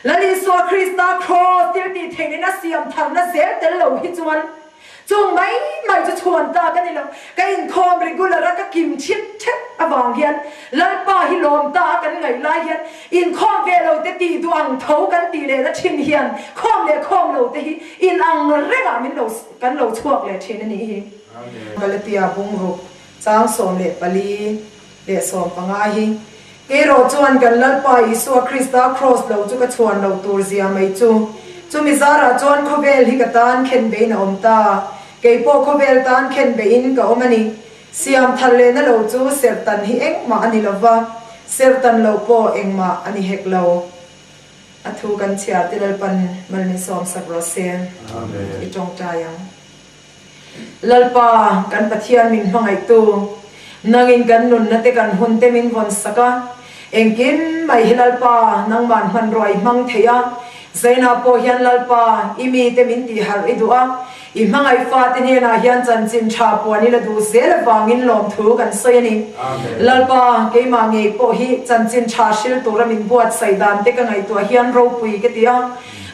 Lal Isua Krista Kraws thiltih theihna in a siam tharna zel tel lo hi chuan chung mai mai chu chhuan tlak a ni lo. Ka inkhawm regular a ka kim thip thep avang hian Lalpa hi lawm ta a kan ngaih lai hian inkhawm ve lo te tih duh ang tho kan tih lehna thin hian khawm leh khawm lo te hi inang rengah min lo kan lo chhuak leh thin a nih hi. Galatia bungruk chang 14 leh 15 hi Erawh chuan kan Lalpa Isua Krista Kraws lo chu ka chhuan loh tur zia mai chu. Chumi zarah chuan khawvel hi ka tan khen beiin a awm ta. Kei pawh khawvel tan khen beiin ka awm a ni. Siam thar lehna lo chu serhtan hi engmah a ni lo va, serhtan lo pawh engmah a ni hek lo. A thu kan chhiar te Lalpan mal min sawmsak rawh se. I tawngtai ang. Lalpa, kan Pathian min hmangaihtu, nangin kan nunna te kan hun te min vawn sak a, engkim mai hi Lalpa, nangman hmanrua i hmang thei a, Zaina pawh hian Lalpa, i mite min tihharh i duh a, i hmangaih fate hnenah hian chanchin tha puan i la duh zel avangin lawmthu kan sawi a ni. Lalpa, keimah ngei pawh hi chanchin tha hril tura min buatsaih dan te ka ngaihtuah hian ropui ka ti a,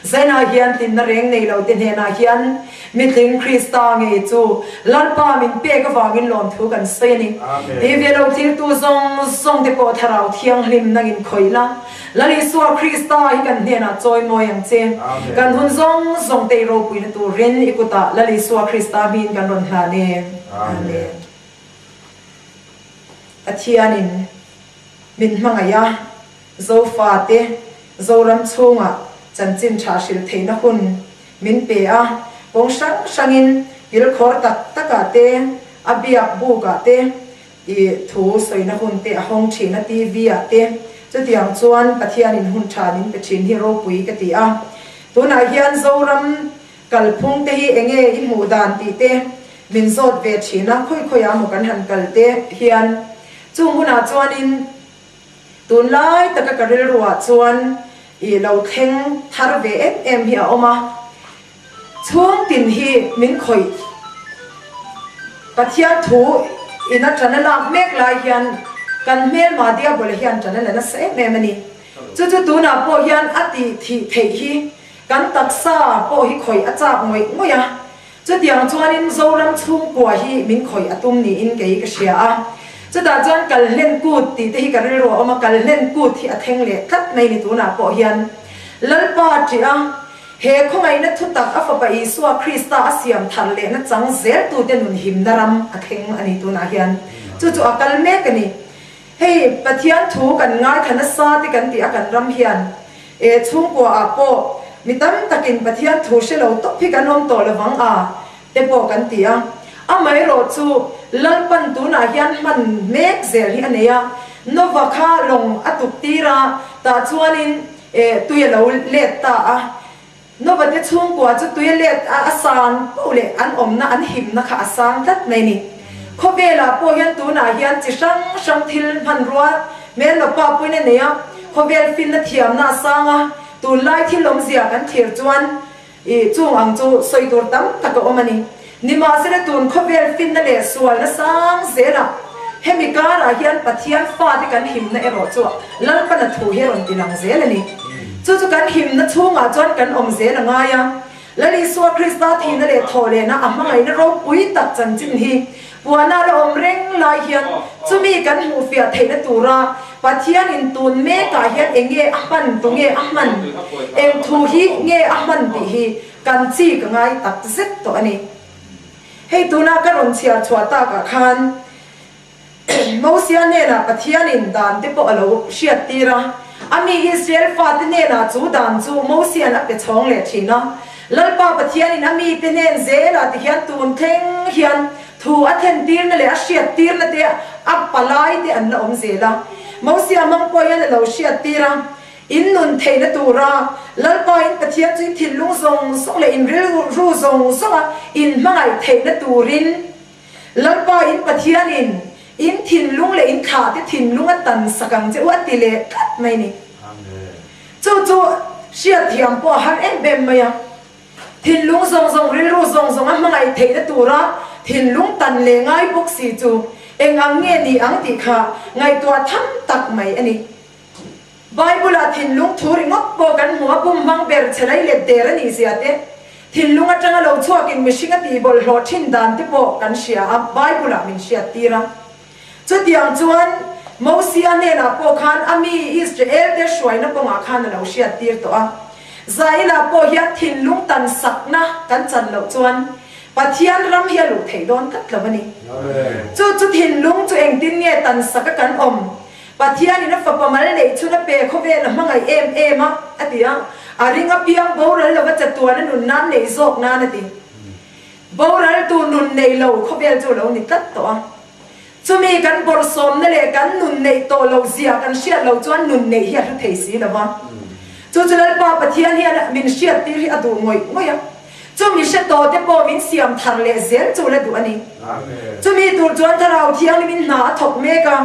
Zaina hian hlimna reng nei lo te hnenah hian Mitling Krista ngei chu Lalpa min pek avangin lawmthu kan sawi a ni. Ti ve lo thiltu zawng zawng te pawh Thlarau Thianghlim nangin khawih la, Lal Isua Krista hi kan hnenah chawimawi ang che. Kan hun zawng zawng te i ropuina turin i kutah Lal Isua Krista hmingin kan rawn hlan e. Amen. Pathianin min hmangaih a, Zofate Zoram chhungah chanchin tha hrilh theihna hun min pe a, kawng hrang hrangin kilkhawr tak takah te, a biak bukah te, i thu sawina hun te a hawng thin a, TV ah te. Chutiang chuan Pathianin hun tha min pe thin hi ropui ka ti a. Tunah hian Zoram kalphung te hi enge i hmuh dan tih te min zawt ve thin a, khawi khawiah maw kan han kal te hian. Chung hunah chuanin Tunlai taka ka rilruah chuan i lo thleng thar ve em em hi a awm a, chhung tin hi min khawih Pathian thu in a ṭan a lak mek lai hian kan hmelma Diabola hian ṭan a la nasa em em a ni. Chu chu tunah pawh hian a tih thih theih hi kan taksa pawh hi khawih a chak ngawih ngawih a, Chutiang chuanin Zoram chhungkua hi min khawih a tum niin kei ka hria a. Chutah chuan Kalhlen Kut tih te hi ka rilru a awm a, Kalhlen Kut hi a thleng leh tlat mai ni tunah pawh hian. Lalpa ṭih a, he khawngaihna thutak a Fapa Isua Krista a siam thar lehna chang zeltute nun himna ram a thleng a ni tunah hian. Chu chu a kal mek a ni. Hei Pathian thu kan ngaithla nasa te kan tih a kan ram hian e chhungkua ah pawh mi tam takin Pathian thu hre lo tawp hi kan awm tawh lovang a te pawh kan ti a. Amaherawh chu Lalpan tunah hian hman mek zel hi a nei a, Nova kha lawng a tuk tir a, tah chuanin e tui a lo let ta a. Nova te chhungkua chu tui a let a a sang poh leh an awmna an himna kha a sang tlat mai ni. Khawvelah pawh hian tunah hian chi hrang hrang thil hmanrua hmel lawpa pawhin a nei a, khawvel finna thiamna a sang a, tunlai thil awmzia kan thlir chuan ih chung ang chu sawi tur tam tak a awm a ni. Nimahsela tun khawvel finna leh sualna sang zelah hemi karah hian Pathian fate kan himna erawh chu Lalpana thu hi a rawn ti lang zel a ni. Chu chu kan himna chhungah chuan kan awm zel a ngai a. Lal Isua Krista thihna leh thawhlehna a hmangaihna ropui tak chanchin hi puana la awm reng lai hian chumi kan hmuhfiah theihna tura Pathianin tun mekah hian eng nge a hman, tunge a hman, eng thu hi nge a hman tih hi Kan chi ka ngai tak zet tawh a ni. Hei tuna ka rawn chhiar chhuah takah khan Mosia hnenah Pathianin dan te pawh a lo hriat tir a, a mi Israel fate hnenah chu dan chu Mosia'n a pe chhawng leh thin a. Lalpa Pathianin a mite hnen zelah ti hian tun thleng hian thu a thlen tirna leh a hriat tirna te a palai te an la awm zel a. Mosia hmang pawh hian a lo hriat tir a. In nun theihna tura Lalpa in Pathian chu in thinlung zawng zawng leh in rilru zawng zawnga in hmangaih theihna turin Lalpa in Pathianin in thinlung leh in thlahte thinlung a tan sak ang che u a ti leh tlat mai ni. Chu chu hriatthiam pawh a har em em mai a. Thinlung zawng zawng, rilru zawng zawng a hmangaih theihna tura thinlung tan leh ngai bawk si chu eng ang nge ni ang tih kha ngaihtuah tham tak mai a ni. Bible-ah thinlung thu ringawt pawh kan hmu a, bum hmang ber che lei let der a nih zia te, thinlung atanga lo chhuakin mihring a tihbawlhhlawh thin dan te pawh kan hria a, Bible-ah min hriattir a. Chutiang chuan Mosia hnenah pawh khan a mi Israel-te hruaina kawngah khan a lo hriattir tawh a. Zailah pawh hian thinlung tan sakna kan chan loh chuan Pathian ram hi a luh theih dawn tlat lo a ni. Chu chu thinlung chu engtin nge tan saka kan awm? Pathianin a fapa mal neih chhun a pe khawvel a hmangaih em em a, a ti a. A ring apiang boral lova chatuan a nun nan neih zawk nan a ti. Boraltu nun nei lo khawvel chu a lo ni tlat tawh a. Chumi kan bawrhsawmna leh kan nun neih tawh loh zia kan hriat loh chuan nun neih hi a hlu thei si lo va. Chu chu Lalpa Pathian hian min hriattir hi a duh ngawih ngawih a. Chumi hre tawh te pawh min siam thar leh zel chu la duh a ni. Chumi tur chuan Thlarau Thianghlimin hna a thawk mek a.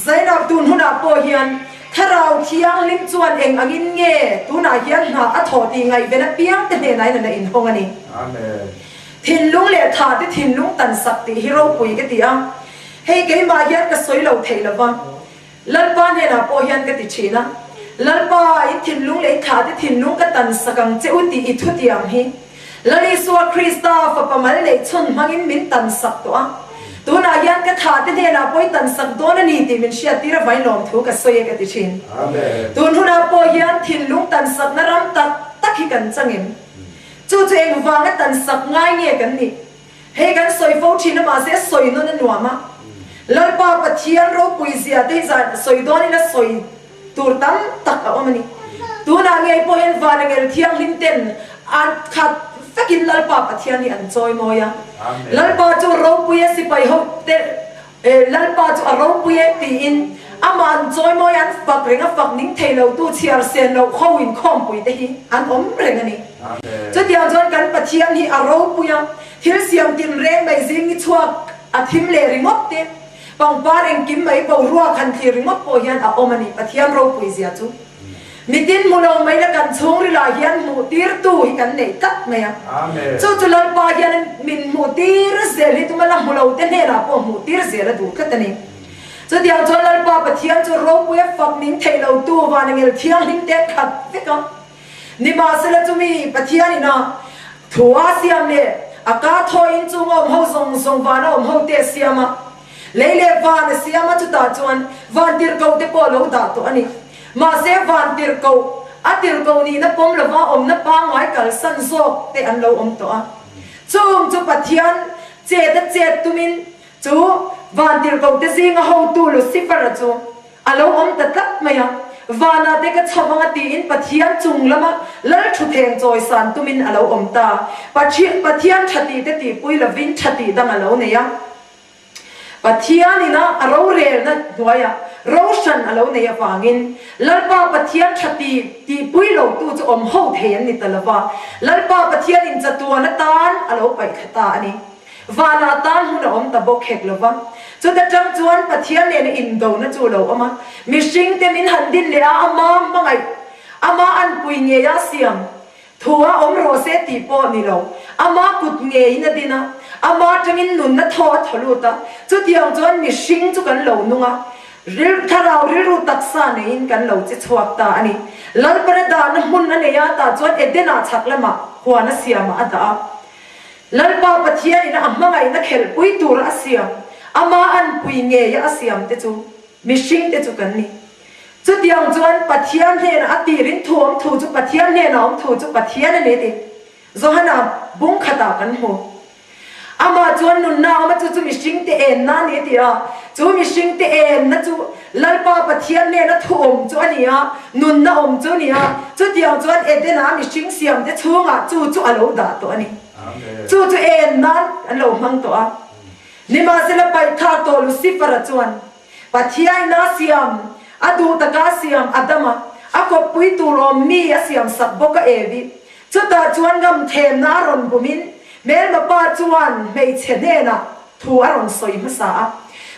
Zainab tun hunah pawh hian Thlarau Thianghlim chuan eng angin nge tunah hian hna a thawh tih ngaihven apiang te hnenah in a la inhawng a ni. Thinlung leh tha te thinlung tan sak tih hi ropui ka ti a, hei keimah hian ka sawi lo thei lo va, Lalpa hnenah pawh hian ka ti thin a, Lalpa, in thinlung leh in thla te thinlung ka tan sak ang che u tih i thutiang hi Lal Isua Krista fapa mal neih chhun hmangin min tan sak tawh a, tunah hian ka thla te hnenah pawh i tan sak dawn a ni tih min hriattir avain lawmthu ka sawi e ka ti thin. Tun hunah pawh hian thinlung tan sakna ram tak tak hi kan chang em? Chu chu engvanga tan sak ngai nge kan nih? Hei kan sawi fo thin a mahse sawi nawn a nuam a. Lalpa Pathian ropui zia te hi zan sawi dawn ila sawi tur tam tak a awm a ni. Tunah ngei pawh hian Vanangel Thianghlim ten an khat vekin Lalpa Pathian hi an chawi mawi a. Lalpa chu ropui a sipai ho te Lalpa chu a ropui e tiin amah an chawimawi an fak reng a, fak ning thei lo tu chhiar sen loh kho inkhawmpui te hi an awm reng a ni. Chutiang chuan kan Pathian hi a ropui a, thil siam tin reng mai zing ni chhuak a thim leh ringawt te, pangpar engkim mai boruak han thlir ringawt pawh hian a awm a ni, Pathian ropui zia chu. Mitin hmu lo mai la kan chhungrilah hian hmuh tirtu hi kan neih tlat mai a. Chu chu Lalpa hian min hmuh tir zel hi tuma la hmu lo te hnenah pawh hmuh tir zel a duh tlat a ni. Chutiang chuan Lalpa Pathian chu ropui a fak ning theih lo tu vanangel thianghlim te an khat vek a. Nimahsela chumi Pathian ina thu a siam leh a ka thawiin chung a awm ho zawng zawng vana awm ho te a siam a. Lei leh van a siam a chutah chuan van tirhkoh te pawh a lo dah tawh a ni. Mahse van tirhkoh, a tirhkoh nihna pawm lova awmna pangngai kalsan zawk te an lo awm tawh a. Chung chu Pathian chet a chet tumin chu van tirhkoh te zinga hotu Lucifer-a chu a lo awm ta tlat mai a. Vanah te ka chho anga tiin Pathian chung lama lal thutheng chawisan tumin a lo awm ta. Pathian tha tih te tihpui lovin tha tih dang a lo nei a. Pathianin a a rorelna hnuaiah ro hran a lo nei avangin Lalpa Pathian tha ti tihpui lotu chu awm ho thei an ni ta lo va, Lalpa Pathianin chatuan atan a lo paih thla ta a ni. Vanah tan hmun a awm ta bawk hek lo va. Chuta tang chuan Pathian nena indona chu a lo awm a, mihringte min han din leh a, ama hmangaih, ama anpui ngei a siam Thu a awm rawh se tih pawh ni lo, ama kut ngeiin a din a, ama atangin nunna thaw a thaw lut a, chutiang chuan mihring chu kan lo nung a, thlarau rilru taksa neiin kan lo che chhuak ta a ni. Lalpana dahna hmun a nei a, tah chuan Eden-ah chhak lamah huan a siamah a dah a. Lalpa Pathianin a hmangaihna khelhpui tura a siam, ama anpui ngeia a siam te chu mihring te chu kan ni. Chutiang chuan Pathian hnenah a tirin thu awm thu chu Pathian hnenah awm thu chu Pathian a ni ti Johana bung khatah kan hmu. Amah chuan nunna awm a chu chu mihring te enna a ni ti a, chu mihring te enna chu Lalpa Pathian hnena thu awm chu a ni a, nunna awm chu a ni a, chutiang chuan Eden-a mihring siamte chhungah chu chu a lo dah tawh a ni. Chu chu en nan an lo hmang tawh a. Nimahsela paihthak tawh Lucifer-a chuan Pathiaina siam, a duh taka siam Adama, a kawppui tur awm mi a siam sak bawk a Evi. Chutah chuan ngam themna a rawn bumin hmelma pa chuan hmeichhe hnenah thu a rawn sawi hmasa a.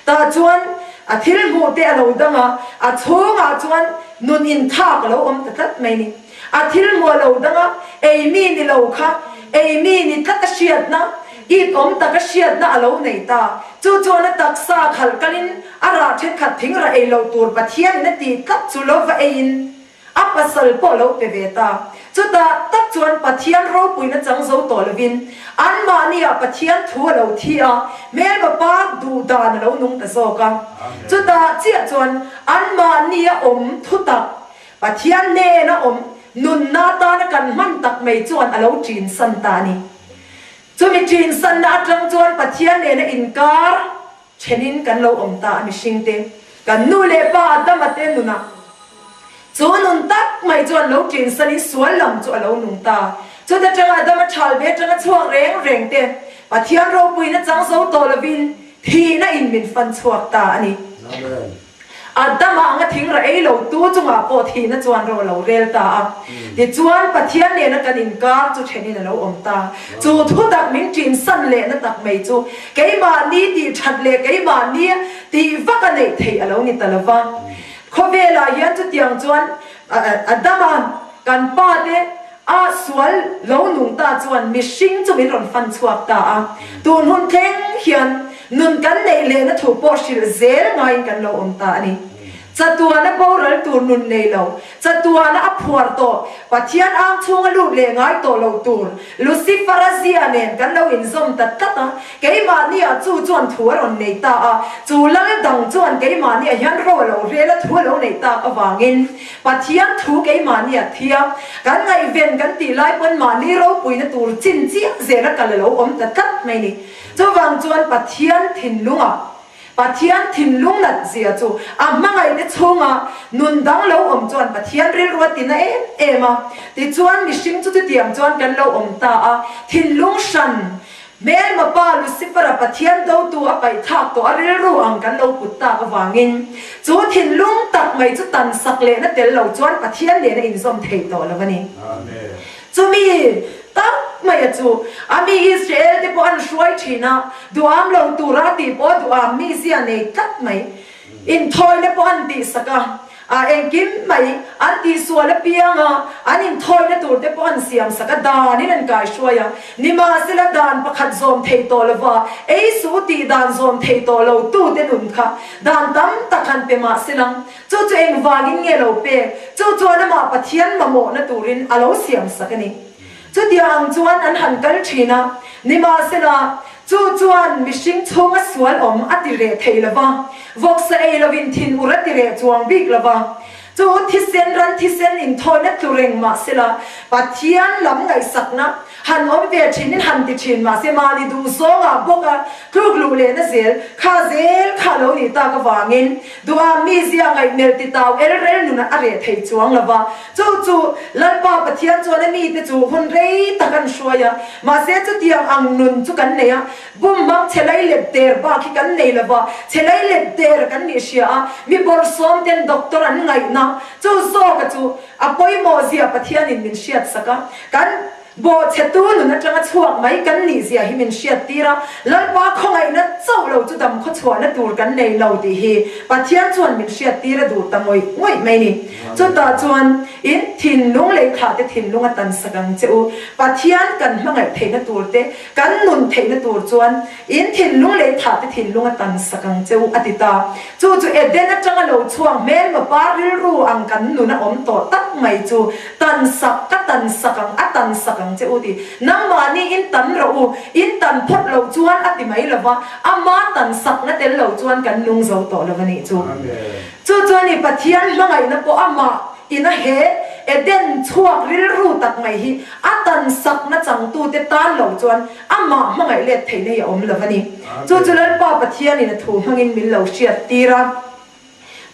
Tah chuan a thil hmuh te a lo dang a, a chhungah chuan nun inthak a lo awm ta tlat mai ni. A thil hmuh a lo dang a, ei mi ni lo kha, ei mi ni tlat a hriatna. It awm taka hriatna a lo nei ta. Chu chuan a taksa khalh kalin a rah thenkhat thing rah ei lo tur Pathianin a tih tlat chu lo va eiin a pasal pawh lo pe ve ta. Chutah tak chuan Pathian ropuina chang zo tawh lovin anmahniah Pathian thu a lo thi a, hmelma pa duh dan a lo nung ta zawk a. Chutah chiah chuan anmahnia awm thutak Pathian hnena awm nunna atana kan hman tak mai chuan a lo ṭinsan ta a ni. Chumi ṭinsanna aṭang chuan Pathian nena inkar ṭhenin kan lo awm ta a mihringte. Kan nu leh pa Adama te nunah chu nun tak mai chuan lo ṭinsanin sual lam chu a lo nung ta. Chuta ṭanga Adama ṭhal ve aṭanga chhuak reng reng te Pathian ropuina chang zo tawh lovin thihna in min fan chhuak ta a ni. Amen. Adama anga thing ra ei lo tu chungah pawh thihna chuan ro a lo rel ta a. Tichuan, Pathian nena kan inkar chu thenin a lo awm ta. Chu thu tak min ṭinsan lehna tak mai chu keimahni tih ṭhat leh keimahni tih vak a neih theih a lo ni ta lo va. Khawvelah hian chutiang chuan Adama kan pa te A sual lo nung ta chuan mihring chu min rawn fan chhuak ta a, tun hun thleng hian nun kan neih lehna thu pawh hrilh zel ngaiin kan lo awm ta a ni. Chatuana boral tur nun nei lo, chatuana a phuar tawh, Pathian ang chhunga lut leh ngai tawh lo tur Lucifer-a zia nen kan lo inzawm ta tlat a, keimahniah chu chuan thu a rawn nei ta a, chu lal dang chuan keimahniah hian ro a lo rel a, thu a lo neih tak avangin Pathian thu keimahni a thiam, kan ngaihven kan tih lai pawn mahni ropuina tur chin chiah zela kal a lo awm ta tlat mai ni. Chuvang chuan Pathian thinlungah, Pathian thinlung nat zia chu a hmangaihte chhunga nun dang lo awm chuan Pathian rilru a tina em em a. Tichuan mihring chu chutiang chuan kan lo awm ta a, thinlung hran Hmelma pa Lucifer-a Pathian dotu a paih thlak tawh a rilru ang kan lo put tak avangin chu thinlung tak mai chu tan sak lehna tel lo chuan Pathian nen a inzawm thei tawh lo a ni. Chumi tak maia chu a mi Israel te pawh an hruai thin a, duham lo tura a tih pawh a duham mizia nei tlat mai. Inthawina pawh an tihsak a, a engkim mai an tihsual apiang a, an inthawina tur te pawh an siamsak a, danin an kaihruai a. Nimahsela dan pakhat zawm thei tawh lova, ei suh tih dan zawm thei tawh lo tute nun kha dan tam tak han pe mahselang, chu chu engvangin nge lo pek? Chu chuan amah Pathian mamawhna turin a lo siamsak a ni. Chutiang ang chuan an han kal thin a, nimahsela, chu chuan mihring chhunga sual awm a ti reh thei lo va, vawksa ei lovin thinur a ti reh chuang bik lo va. Chu thisen ran thisen inthawina tlu reng mahsela, Pathian lam ngaihsakna han awm ve thinin han ti thin mahse mahni duh zawngah bawka tluk luh lehna zel kha zel kha lo nih tak avangin duha mizia ngaihmelh titau el rel nunah a reh thei chuang lo va. Chu chu Lalpa Pathian chuan a mite chu hun rei tak an hruai a, mahse chutiang ang nun chu kan nei a, bum hmang chhe lei let der bak hi kan nei lo va, chhe lei let der kan nih hria a, mi bawrhsawm ten doctor an ngaihna chu zawka chu a pawimawh zia Pathianin min hriatsak a, kan Bawhchhetu nun atanga chhuak mai kan nih zia hi min hriattir a, Lalpa khawngaihna chauh lo chu dam khawchhuahna tur kan nei lo tih hi Pathian chuan min hriattir a duh ta ngawih ngawih mai ni. Chutah chuan in thinlung lei thlah te thinlung a tan sak ang che u. Pathian kan hmangaih theihna tur te, kan nun theihna tur chuan in thinlung lei thlah te thinlung a tan sak ang che u a ti ta. Chu chu Eden atanga lo chhuak hmelma pa rilru ang kan nun a awm tawh tak mai chu tan sak ka tan sak ang a tan sak ang che u ti. Nangmahni in tan rawh u, in tan phawt loh chuan a ti mai lo va, ama tan sakna tel lo chuan kan nung zo tawh lo a nih chu. Chu chuan i Pathian hmangaihna pawh amah ina he Eden chhuak rilru tak mai hi a tan sakna changtute tan lo chuan Amah hmangaih let theihna hi a awm lo a ni. Chu chu Lalpa Pathianin a thu hmangin min lo hriat tir a.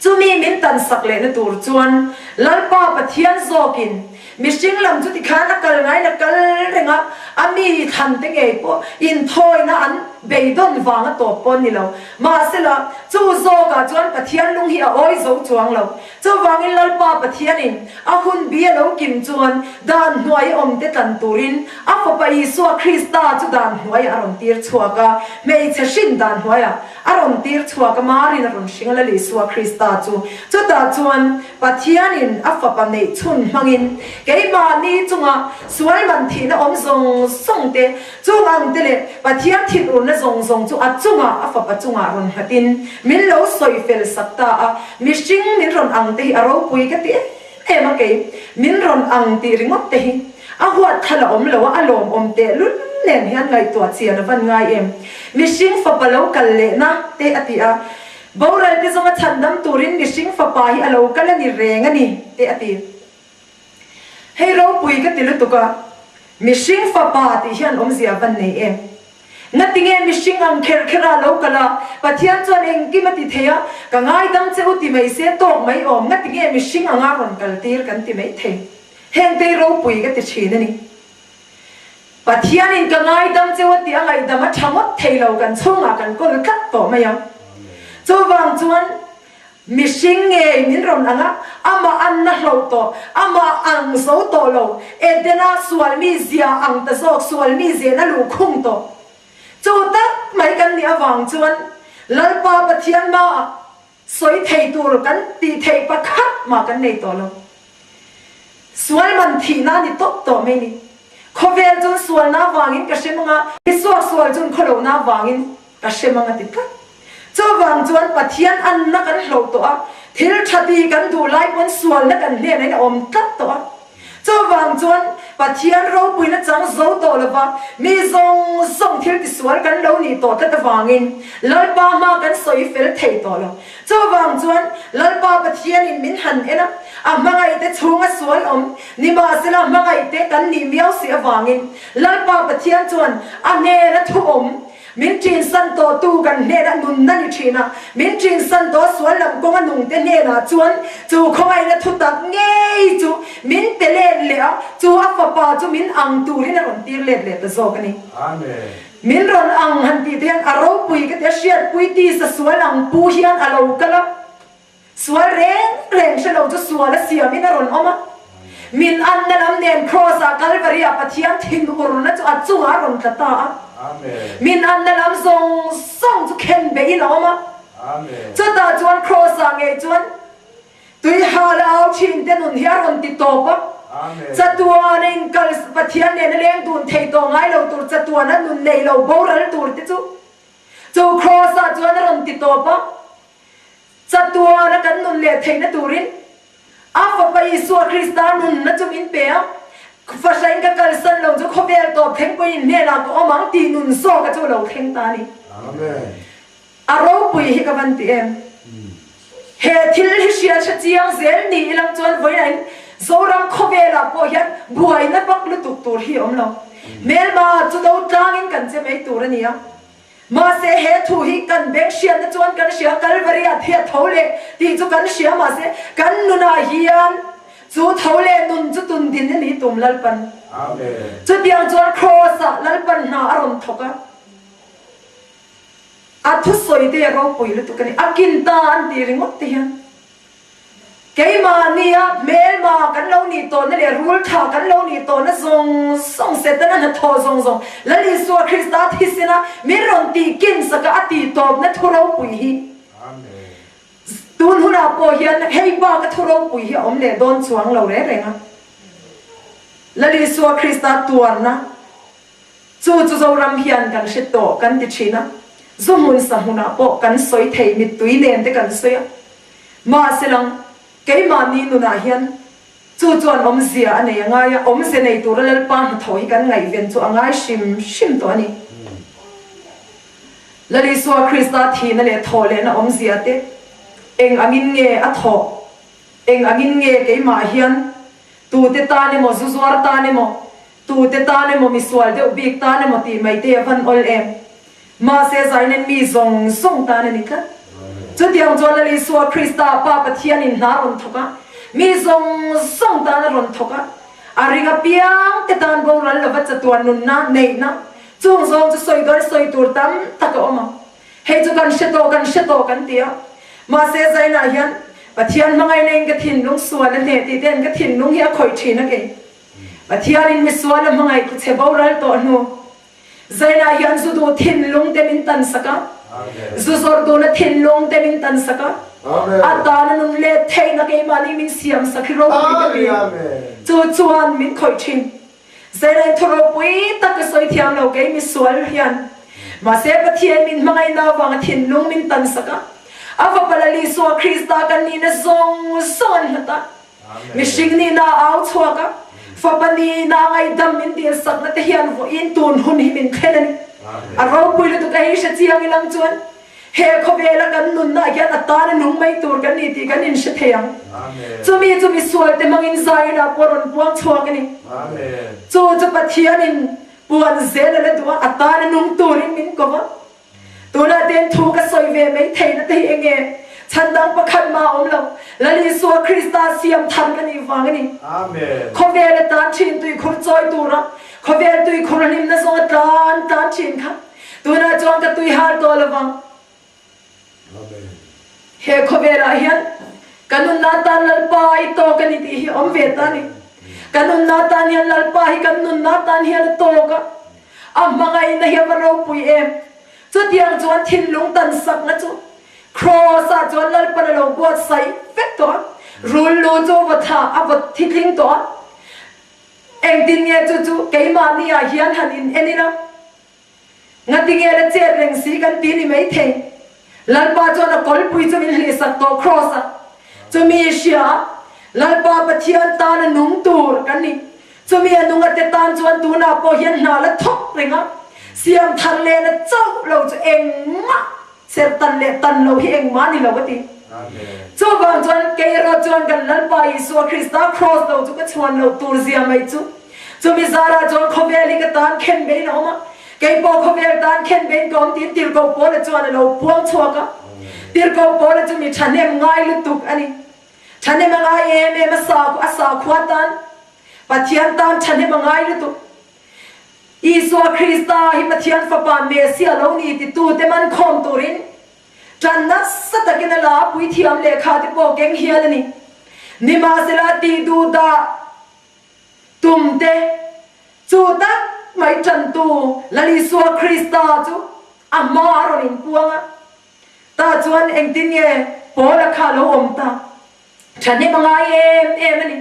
Chumi min tan sak lehna tur chuan Lalpa Pathian zawkin mihring lam chu tikhan a kal ngaiin a kal reng a, a mi thlan te ngei pawh inthawina an. Beidawn vang a tawp pawh ni lo. Mahsela, chu zawkah chuan Pathian lung hi a awi zo chuang lo. Chuvangin Lalpa Pathianin a hun bi a lo kim chuan dan hnuai a awmte tlan turin a Fapa Isua Krista chu dan hnuaiah a rawn tir chhuak a, hmeichhe hrin dan hnuaiah a rawn tir chhuak a, Marin a rawn hring a Lal Isua Krista chu. Chutah chuan Pathianin a Fapa neih chhun hmangin keimahni chunga sual man thihna awm zawng zawng te, Chung ang te leh Pathian thinurna zawng zawng chu a chungah a fapa chungah rawn nghatin min lo sawi fel sak ta a, mihring min rawn ang te hi a ropui ka ti em em a kei min rawn ang tih ringawt te hi a huat thal a awm lo a, a lawmawm tehlul nen hian ngaihtuah chian a van ngai em. Mihring fapa lo kal lehna te a ti a, boral te zawnga chhandam turin mihring fapa hi a lo kal a ni reng a ni te a ti. Hei ropui ka ti lutuk a, mihring fapa tih hian awmzia van nei em? Ngatinge mihring ang kher kher a lo kal a, Pathian chuan engkim a ti thei a, ka ngaidam che u ti mai se tawk mai awm, ngatinge mihring anga rawn kal tir kan ti mai thei. Hengtei ropui ka ti thin a ni. Pathianin ka ngaidam cheu a tih a ngaihdam a tha ngawt thei lo, kan chhungah kan kawl tlat tawh mai a. Chuvang chuan Mihring ngei min rawn ang a, amah anna hloh tawh, amah ang zo tawh lo, Edena sual mi zia ang ta zawk, sual mi zena luhkhung tawh. Chu tak mai kan nih avang chuan Lalpa Pathian hmaah sawi thei tur kan tih theih pakhat mah kan nei tawh lo. Sual man thihna a ni tawp tawh mai ni. Khawvel chun sualna avangin ka hre mang a, misuak sual chun khawlohna avangin ka hre mang a ti tlat. Chuvang chuan Pathian anna kan hloh tawh a, thil tha ti kan duh lai pawn sualna kan hnenah in a awm tlat tawh a. Chuvang chuan Pathian ropuina chang zo tawh lova mi zawng zawng thil tisual kan lo nih tawh tlat avangin Lalpa hma kan sawi fel thei tawh lo. Chuvang chuan Lalpa Pathianin min han en a, a hmangaihte chhunga sual awm, nimahsela hmangaihte kan nih miau si avangin Lalpa Pathian chuan a hnena thu awm, min ṭinsan tawhtu kan hnena nunna ni ṭhin a, min ṭinsan tawh sual lam kawnga nungte hnenah chuan chu khawngaihna thu tak ngei chu min pe let leh a, chu a fapa chu min ang turin a rawn tir let leh ta zawk a ni. Amen. Min rawn ang han tih te hian a ropui ka ti a, hriatpui tisa sual ang pu hian a lo kal a, sual reng reng hre lo chu sual a siamin a rawn awm a, min anna lam nen Kraws ah Kalvari ah Pathian thinurna chu a chungah a rawn tla ta a, min anna lam zawng zawng chu khen beihin a awm a, chutah chuan Kraws ah ngei chuan Tui hal a au thin te nun hi a rawn ti tawp a, chatuan a inkal Pathian nen a leng dun thei tawh ngai lo tur chatuan a nun nei lo boral tur te chu chu Kraws ah chuan a rawn ti tawp a, chatuan a kan nun leh theihna turin a Fapa Isua Krista nunna chu min pe a, fahrain ka kalsan lo chu khawvel tawp thleng pawhin hnenah ka awm ang tih nun zawk a chu lo thleng ta a ni. Amen. A ropui hi ka van ti em? He thil hi hria hre chiang zel ni ilang chuan vawiin Zoram khawvelah pawh hian buaina vak lutuk tur hi a awm lo. Hmelma chu do tlangin kan che mai tur a ni a. Mahse he thu hi kan beng hriatna chuan kan hria, Kalvari ah thi a tho leh tih chu kan hria mahse kan nunah hian chu tho leh nun chu tun din a ni tum Lalpan. Chutiang chuan Kraws ah Lalpan hna a rawn thawk a. A thusawi te a ropui lutuk a ni. A kin ta an tih ringawt te hian keimahnia hmelma kan lo nih tawhna leh rul tha kan lo nih tawhna zawng zawng Setana hnathawh zawng zawng Lal Isua Krista thisena min rawn tih kin saka a tih tawpna thu ropui hi tun hunah pawh hian hei bak a thu ropui hi a awm leh dawn chuang lo reng reng a. Lal Isua Krista tuarna Chu chu Zoram hian kan hre tawh kan ti thin a, zu hmun sa hmunah pawh kan sawi thei mittui nen te kan sawi a. Mahse lang, keimahni nunah hian chu chuan awmzia a nei a ngai a, awmze nei tura Lalpa hnathawh hi kan ngaihven chu a ngai hrim hrim tawh a ni. Lal Isua Krista thihna leh thawhlehna awmzia te eng angin nge a thawh? Eng angin nge keimah hian tute tan emaw zu zuar tan emaw Tute tan emaw misual deuh bik tan emaw tih mai te a van awl em? Mahse Zainen mi zawng zawng tan a ni tlat. Chutiang chuan Lal Isua Krista Pa Pathianin hna a rawn thawk a, mi zawng zawng tan a rawn thawk a, a ring apiang te tan boral lova chatuan nunna neihna. Chung zawng chu sawi dawn sawi tur tam tak a awm ang. Hei chu kan hre tawh, kan hre tawh kan ti a. Mahse Zainah hian Pathian hmangaihna in ka thinlung sual a hneh tih ten ka thinlung hi a khawih thin a kei. Pathianin misual a hmangaih tu chhe boral tawh hnu. Zainah hian zu duh thinlung te min tan sak a, zu zawrh duhna thinlung te min tan sak a, a tana nun let theihna keimahni min siam sak hi ropui ka ti. Chu chuan min khawih thin. Zainah thu ropui tak ka sawi thiam lo kei misual hian. Mahse Pathian min hmangaihna avanga thinlung min tan sak a, a Fapa Lal Isua Krista kan nihna zawng zawng an hlat a. Mihring nihna a au chhuak a, fapa nihna a ngaihdam min dilsakna te hian vawiin tun hun hi min thlen a ni. A ropui lutuk a hei hre chiang ilang chuan he khawvela kan nunna hian a tana nung mai tur kan ni tih kan inhre thei ang. Chumi chu misualte hmangin Zion-ah pawh rawn puang chhuak a ni. Chu chu Pathianin puan zel a la duh a, a tana nung turin min ko va. Tunah ten thu ka sawi ve mai theihna te hi eng nge? Chhan dang pakhat mah a awm lo. Lal Isua Krista siam thar ka nih vang a ni. Khawvel a tan thin tuikhur chawi tura khawvel tuikhur hlimna zawng a tlan tlan thin kha tunah chuan ka tui har tawh lo vang. He khawvelah hian ka nunna tan Lalpa i tawk a ni tih hi awm ve ta a ni. Ka nunna tan hian Lalpa hi kan nunna tan hian a tawk a. A hmangaihna hi a va ropui em! Chutiang chuan thinlung tan sakna chu Kraws-ah chuan Lalpan a lo buatsaih vek tawh a, rul lu chu a va thla, a va thitling tawh a. Engtin nge chu chu keimahni-ah hian han in en ila? Ngatinge la chet reng si kan ti ni maithei. Lalpa chuan a kawlpui chu min hlihsak tawh Kraws-ah. Chumi hria a, Lalpa Pathian tana nung tur kan ni. Chumi a nunga te tan chuan tunah pawh hian hna la thawk reng a, siam thar lehna chauh lo chu engmah ser tan leh tan lo hi engmah ni lo a ti. Chuvang chuan kei erawh chuan kan Lalpa Isua Krista Kraws lo chu ka chhuan loh tur zia mai chu. Chumi zarah chuan khawvel hi ka tan khen bein a awm a, kei pawh khawvel tan khen bein ka awm tiin Tirhkoh Paula chuan a lo puang chhuak a. Tirhkoh Paula chu mi thahnem ngai lutuk a ni. Thahnem a ngai em em a sa a sakhua tan Pathian tan thahnem a ngai lutuk. Isua Krista hi Pathian Fapa Messiah lo ni titute man khawm turin tan nasa takin a la a puithiam lehkha te pawh keng hial a ni. Nimahsela tih duh dah tum te chu tak mai tantu Lal Isua Krista chu a hma a rawn inpuang a. Tah chuan engtin nge Paula kha a lo awm ta? Thahnem a ngai em em a ni.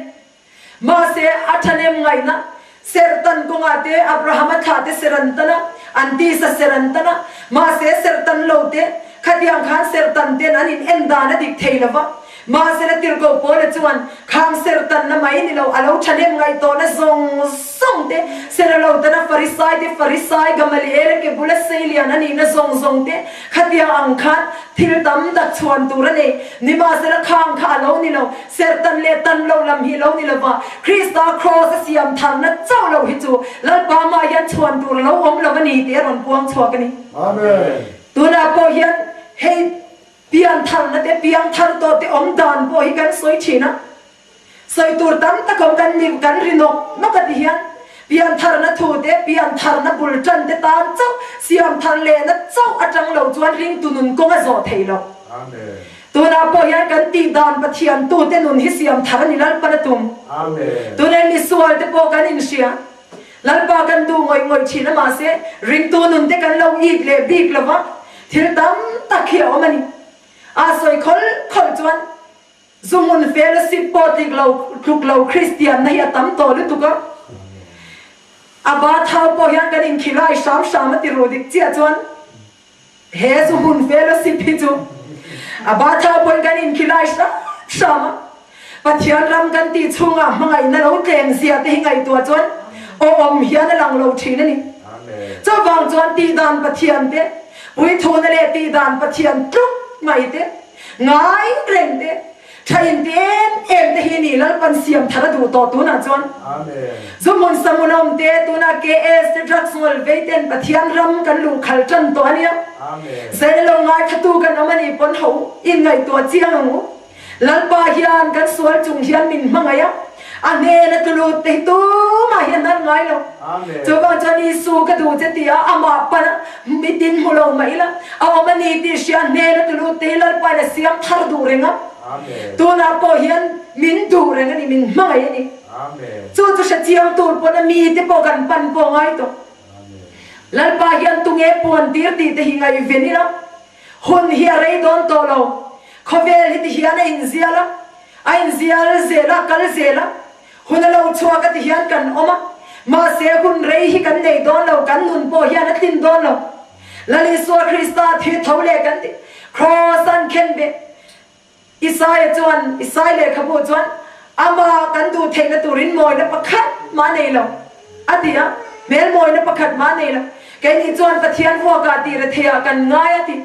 Mahse, a thahnem ngaihna serhtan kawngah te Abrahama thlah te ser an tan a, an tisa ser an tan a. Mahse, serhtan lo te khatiang khan serhtan ten an in en dan a dik thei lo va. Mahse, la tirhkoh Paula chuan khang serhtanna mai ni lo, a lo thahnem ngaih tawhna zawng zawng te, ser a lo tana Farisai te, Farisai Gamaliela ke bula seilian a nihna zawng zawng te, Khatiang ang khan thil tam tak chhuan tur a nei. Nimahsela khang kha a lo ni lo. Serhtan leh tan lo lam hi lo ni lova, Krista Kraws a siam tharna chauh lo hi chu Lalpa mah hian chhuan tur a lo awm lo a ni tih a rawn puang chhuak a ni. Amen. Tunah pawh hian hei pian tharna te, piang thar tawh te awm dan pawh hi kan sawi thin a. Sawi tur tam tak awm kan ni, kan ri nawk nawk a ti hian piantharna thu te, piantharna bul tan te tan chauh, siamthar lehna chauh atang lo chuan ringtu nun kawng a zawh thei lo. Tunah pawh hian kan tih dan Pathian tute nun hi siamthar a ni Lalpan a tum. Tunah misual te pawh kan inhria. Lalpa kan duh ngawih ngawih thin a mahse ringtu nun te kan lo it leh bik lo va, thil tam tak hi a awm a ni. A sawi khawl khawl chuan Zu hmun fellowship pawh tlik lo tluk lo Kristianna hi a tam tawh lutuk a. A ba thau pawh hian kan inkhilai hram hram a ti ru dik chiah chuan he zu hmun fellowship hi chu a ba thau pawhin kan inkhilai hram hram a. Pathian ram kan tih chhungah hmangaihna lo tlem zia te hi ngaihtuah chuan awm hian a lang lo thin a ni. Chuvang chuan tihdan Pathian te, puithuna leh tihdan Pathian tluk mai te, Ngai reng te, tha in ti em em te hi ni Lalpan siam thar a duh tawh tunah chuan. Zu hmun sa hmun awm te tunah KS te drugs ngawl vei ten Pathian ram kan luh khal tan tawh a nia. Zel lo ngai thatu kan awm a nih pawn ho in ngaihtuah chiang ang u. Lalpa hian kan sual chung hian min hmangaih a, a hnen a tlu lut te hi tumah hian an ngai. ngai lo. Chuvang chuan Isu ka duh che ti a, amah pan a, mitin hmu lo mah ila, a awm a ni tih hria hnen a tulu te hi Lalpain a siam thar duh reng a. Tunah pawh hian min duh reng a ni, min hmangaih a ni. Chu chu hre chiang tur pawn a mite pawh kan pan pawh ngai tawh. Lalpa hian tunge puan tir tih te hi ngaihven ila, hun hi a rei dawn tawh lo. Khawvel hi ti hian a inzial a, a inzial zel a, a kal zel a. Hun a lo chhuak a ti hian kan awm a, mahse hun rei hi kan nei dawn lo, kan nun pawh hian a tlin dawn lo. Lal Isua Krista thi tho leh kan ti, Kraws an khen ve. Isaia chuan, Isai lehkhabu chuan, Amah kan duh theihna turin mawina pakhat mah nei lo, a ti a, hmel mawina pakhat mah nei lo. Keini chuan Pathian vuakah tih retheiah kan ngai a ti.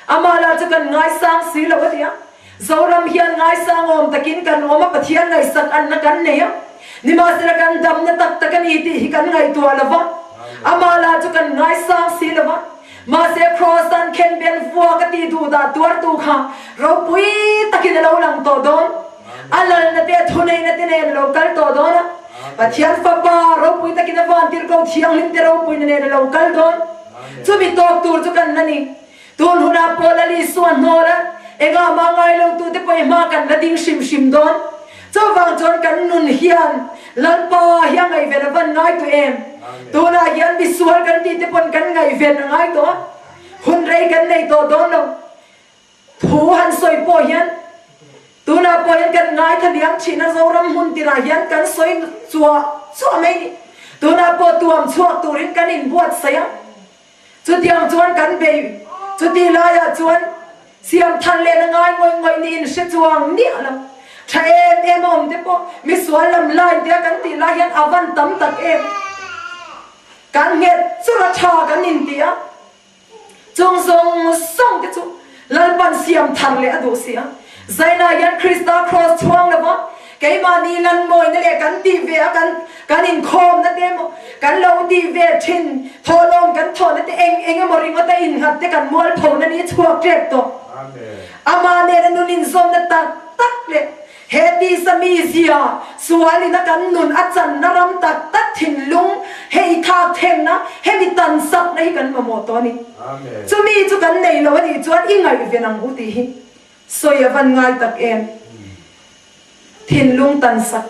Amah lah chu kan ngaisang si lo a ti a. Zoram hian ngaisang awm takin kan awm a, Pathian ngaihsak anna kan nei a. Nimahsela kan damna tak tak a ni tih hi kan ngaihtuah lo va. Amah lah chu kan ngaisang si lo va. Mahse Kraws an khen ben vuak a tih duh dah tuartu kha ropui takin a lo lang tawh dawn. A lalna te a thuneihna te nen a lo kal tawh dawn a. Pathian Fapa ropui takin a vantirhko thianghlim te ropuina nen a lo kal dawn. Chumi tawk tur chu kan la ni. Tun hunah pawh Lal Isua hnawl a, engah mah ngai lo tute pawh i hma kan la ding hrim hrim dawn. Chuvang chuan kan nun hian Lalpa hi a ngaihven a van ngai tawh em? Tunah hian misual kan tih te pawn kan ngaihven a ngai tawh a, hun rei kan nei tawh dawn lo. Thu han sawi pawh hian tunah pawh hian kan ngaithla liam thin a, Zoram hmun tirah hian kan sawi chuah chuah mai ni. Tunah pawh tuam chhuak turin kan inbuatsaih a. Chutiang chuan kan bei, chuti laiah chuan siam than lehna ngai ngawih ngawih niin hre chuang miah lo. Tha em em a awm te pawh misual lam line te a kan tih lai hian a van tam tak em. Kan nghet chur a tha kan inti a, chung zawng zawng te chu Lalpan siam thar leh a duh si a. Zaina hian Krista kraws chhuang lo va, keimahni lanmawina leh kan tih ve a kan kan inkhawmna te emaw, kan lo tih ve thin thawhlawm kan thawhna te eng eng emaw ringawt a innghat te kan mualphona ni chhuak tep tawh. Amah nena nun inzawmna tak tak leh he tisa mizia sualina kan nun a channa ram tak tak thinlung hei thlak thenna hemi tansakna hi kan mamawh tawh a ni. Chumi chu kan nei lo a nih chuan i ngaihven ang u tih hi sawi a van ngai tak em? Thinlung tansak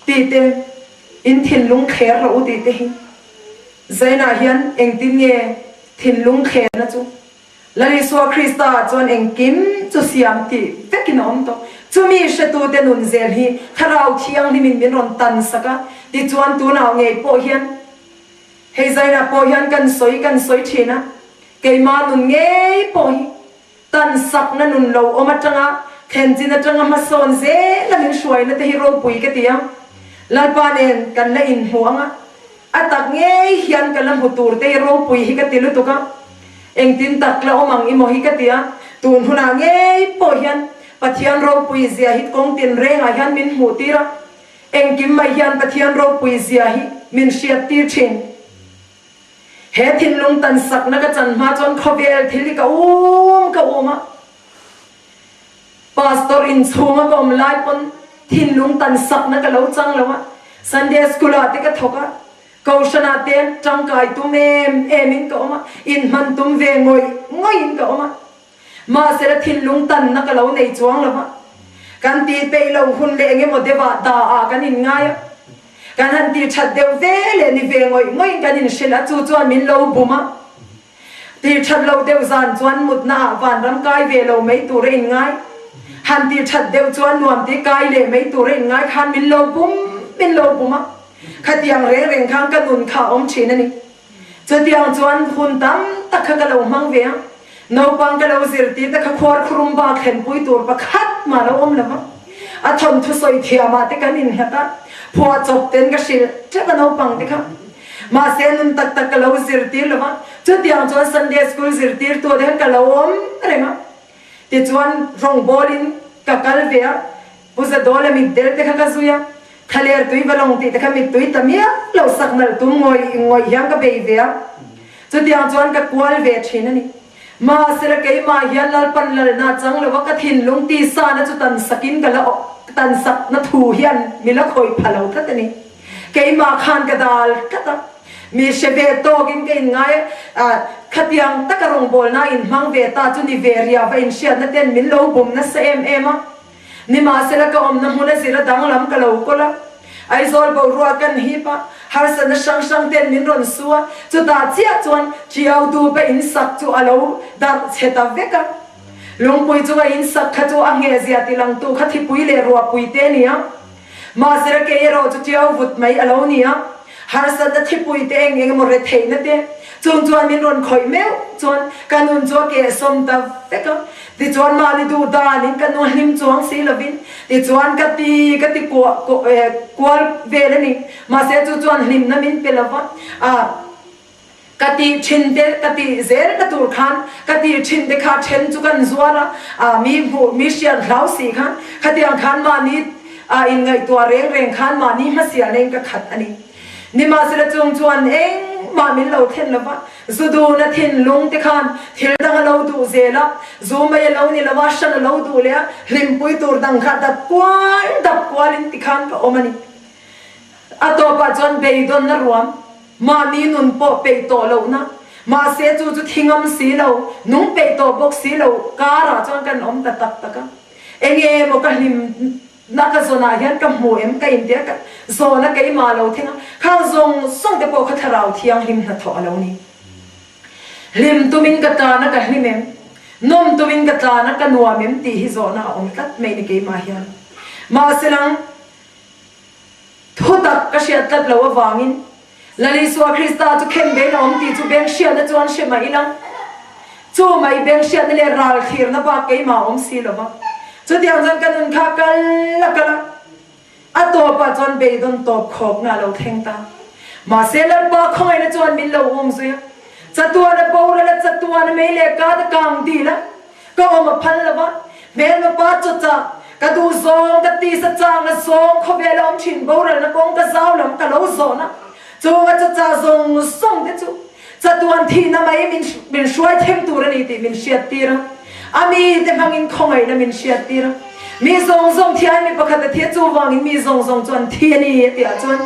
tih te, in thinlung thler rawh u tih te hi Zainah hian engtin nge thinlung thlerna chu Lal Isua Krista ah chuan engkim chu siam tih vekin a awm tawh. Chumi hretute nun zel hi Thlarau Thianghlimin min rawn tansak a, tichuan tunah ngei pawh hian Hei zainah pawh hian kan sawi kan sawi thin a, keimah nun ngei pawh hi tansakna nun lo awm atanga thlenchin atanga hmasawn zela min hruaina te hi ropui ka ti a, Lalpa nen kan la inhmu ang a, a tak ngei hian ka la hmu tur te hi ropui hi ka ti lutuk a, engtin tak la awm ang i maw hi ka ti a, tun hunah ngei pawh hian Pathian ropui zia hi kawng tinrengah hian min hmuh tir a. Engkim mai hian Pathian ropui zia hi min hriat tir thin. He thinlung tan sakna ka chan hma chuan khawvel thil hi ka um ka um a. Pastor inchhunga ka awm lai pawn thinlung tan sakna ka lo chang lo a. Sunday school ah te ka thawk a, Kohhran ah te tangkai tum em em in ka awm a, inhman tum ve ngawih ngawih in ka awm a. Mahsela thinlung tanna ka lo nei chuang lo va, kan tih peih loh hun leh eng emaw deuhah da ah kan inngai a, kan han tih that deuh ve leh ni ve ngawih ngawih in kan inhrilh a, chu chuan min lo bum a. Tih that loh deuh zan chuan mutna ah vanram kai ve lo mai tur a inngai, han tih that deuh chuan nuam ti kai leh mai tur a inngai khan min lo bum min lo bum a, khatiang reng reng khan ka nun kha a awm thin a ni. Chutiang chuan hun tam tak kha ka lo hmang ve a, naupang ka lo zirtir te kha khuar khurum bak thlenpui tur pakhat mah lo awm lo va, a thawnthu sawi thiamah te kan innghat a, phuahchawp ten ka hrilh tep a naupang te kha. Mahse nun tak tak ka lo zirtir lo va, chutiang chuan Sunday school zirtirtu te khan ka lo awm reng a, tichuan rawngbawlin ka kal ve a, Pu Zadawla mitdel te kha ka zui a, Thlaler tui va lawng tih te kha mittui ta miah lo sak nalh tum ngawih ngawih hian ka bei ve a, chutiang chuan ka kual ve thin a ni. Mahsela keimah hian Lalpan lalna chang lo a ka thinlung tisana chu tan sakin ka la tan sakna thu hian mi la khawih pha lo tlat a ni. Keimah khan ka dal tlat a, mi hre ve tawkin ka inngai a, khatiang taka rawngbawlna inhmang ve ta chu ni ve riau va inhriatna ten min lo bum nasa em em a. Nimahsela ka awmna hmun a zir a danglam ka lo kawl a, Aizawl boruak kan hip a, harsatna hrang hrang ten min rawn su a, chutah chiah chuan Tiau dupa in sak chu a lo darh chhe ta vek a. Lungpui chunga in sak kha chu a nghehzia tilangtu kha thipui leh ruahpui te a ni a. Mahsela kei erawh chu tiau vut mai a lo ni a, harsatna thipui te eng eng emaw retheihna te chung chuan min rawn khawih meuh chuan ka nun chu a kehsawm ta vek a. Tichuan mahni duh danin ka nu hlim chuang si lovin tichuan ka ti ka ti kual vel a ni. Mahse chu chuan hlimna min pe lova, a. Ka tih thin te, ka tih zel na tur khan ka tih thin te kha then chu kan zuar a, ah mi hmuh, mi hriat hlau si khan khatiang khan mahni ah inngaihtuah reng reng khan mahni hmasialna in ka khat a ni. Nimahsela chung chuan engmah min lo thlen lo va, zu duhna thinlung te khan thil dang a lo duh zel a, zu mai a lo ni lo a, hran a lo duh leh a, hlimpui tur dang kha dap kual dap kual in ti khan ka awm a ni. A tawpah chuan beidawnna ruam. Mahni nun pawh peih tawh lohna, mahse chu chu thi ngam si lo, nung peih tawh bawk si lo karah chuan kan awm ta tak tak a. Enge emaw ka hlimna ka zawnah hian ka hmu em ka intia ka zawna keimah lo thleng a, khang zawng zawng te pawh kha thlarau thianghlim hnathawh a lo ni. Hlim tumin ka tlan a ka hlim em? Nawm tumin ka tlan a ka nuam em tih hi zawhna a awm tlat mai ni keimah hian. Mahse lang. Thutak ka hriat tlat lo avangin Lal Isua Krista chu khen bein a awm tih chu beng hriatna chuan hre mah ila, chu mai beng hriatna leh ral thlirna bak keimah a awm si lo va. Chutiang chuan ka nun kha kal a kal a, a tawpah chuan beidawn tawp khawkna a lo thleng ta. Mahse Lalpa khawngaihna chuan min lo um zui a, chatuana boral a, chatuana mei leh kat a kang dil a, Ka awm a phal lo va, hmelma pa chawchah ka duh zawng, ka tisa chang a zawng, khawvel a awm thin boralna kawng ka zau lam ka lo zawn a, chung a chawchah zawng zawng te chu chatuan thihna mai min min hruai thleng tur a ni tih min hriat tir a, a mite hmangin khawngaihna min hriat tir a, mi zawng zawng thian mi pakhat a thi a chuvangin mi zawng zawng chu an thi a ni a tih ah chuan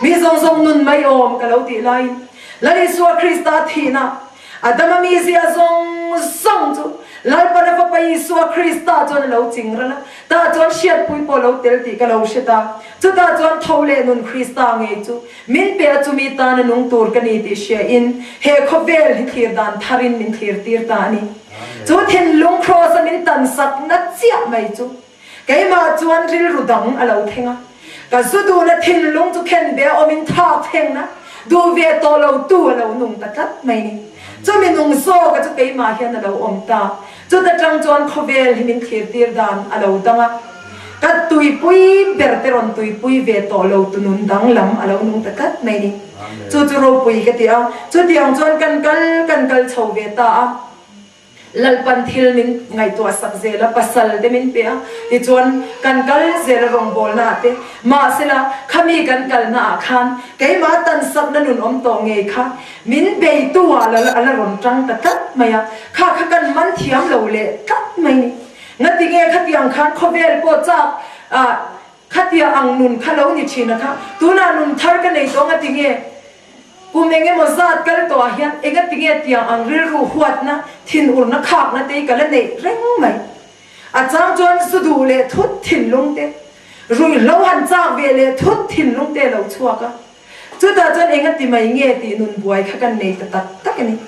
mi zawng zawng nun mai awm ka lo tih laiin Lal Isua Krista thihna Adama mizia zawng zawng chu Lalpana Fapa Isua Krista chuan a lo ching ral a, tah chuan hriatpui pawh a lo tel tih ka lo hre ta. Chutah chuan tho leh nun Krista ngei chu min pe a, chumi tana nung tur ka ni tih hriain he khawvel hi thlir dan tharin min thlir tir ta a ni. Chu thinlung Kraws-a min tansak na chiah mai chu Keimah chuan rilru dang a lo thleng a, ka zu duhna thinlung chu khen ve a awmin thak thlengna duh ve tawh lo tu a lo nung ta tlat mai ni. Chumi nung zawka chu keimah hian a lo awm ta. Chuta tang chuan khawvel hi min thlir tir dan a lo dang a, ka tuipui ber te rawn tuipui ve tawh lo tu nun dang lam a lo nung ta tlat mai ni. Chu chu ropui ka ti a, chutiang chuan kan kal kan kal chho ve ta a. Lalpan thil min ngaihtuah sak zel a, pasal te min pe a, tichuan kan kal zel a rawngbawlna ah te. Mahsela, khami kan kalna ah khan keimah tansakna nun awm tawh ngei kha min beitu ah la a la rawn tang ta tlat mai a, kha kha kan man thiam lo leh tlat mai ni. Ngatinge khatiang khan khawvel pawh chak ah khatia ang nun kha lo ni thin a kha, tunah nun thar ka nei tawh ngatinge? Kum eng emaw zat kal tawhah hian engatinge tiang ang rilru huatna, thinurna khakna te hi ka la neih reng mai. A chang chuan zu duh leh thut thinlung te, ruihhlo han chak ve leh thut thinlung te a lo chhuak a. Chutah chuan engati mai nge tih nun buai kha kan nei ta tak tak a ni.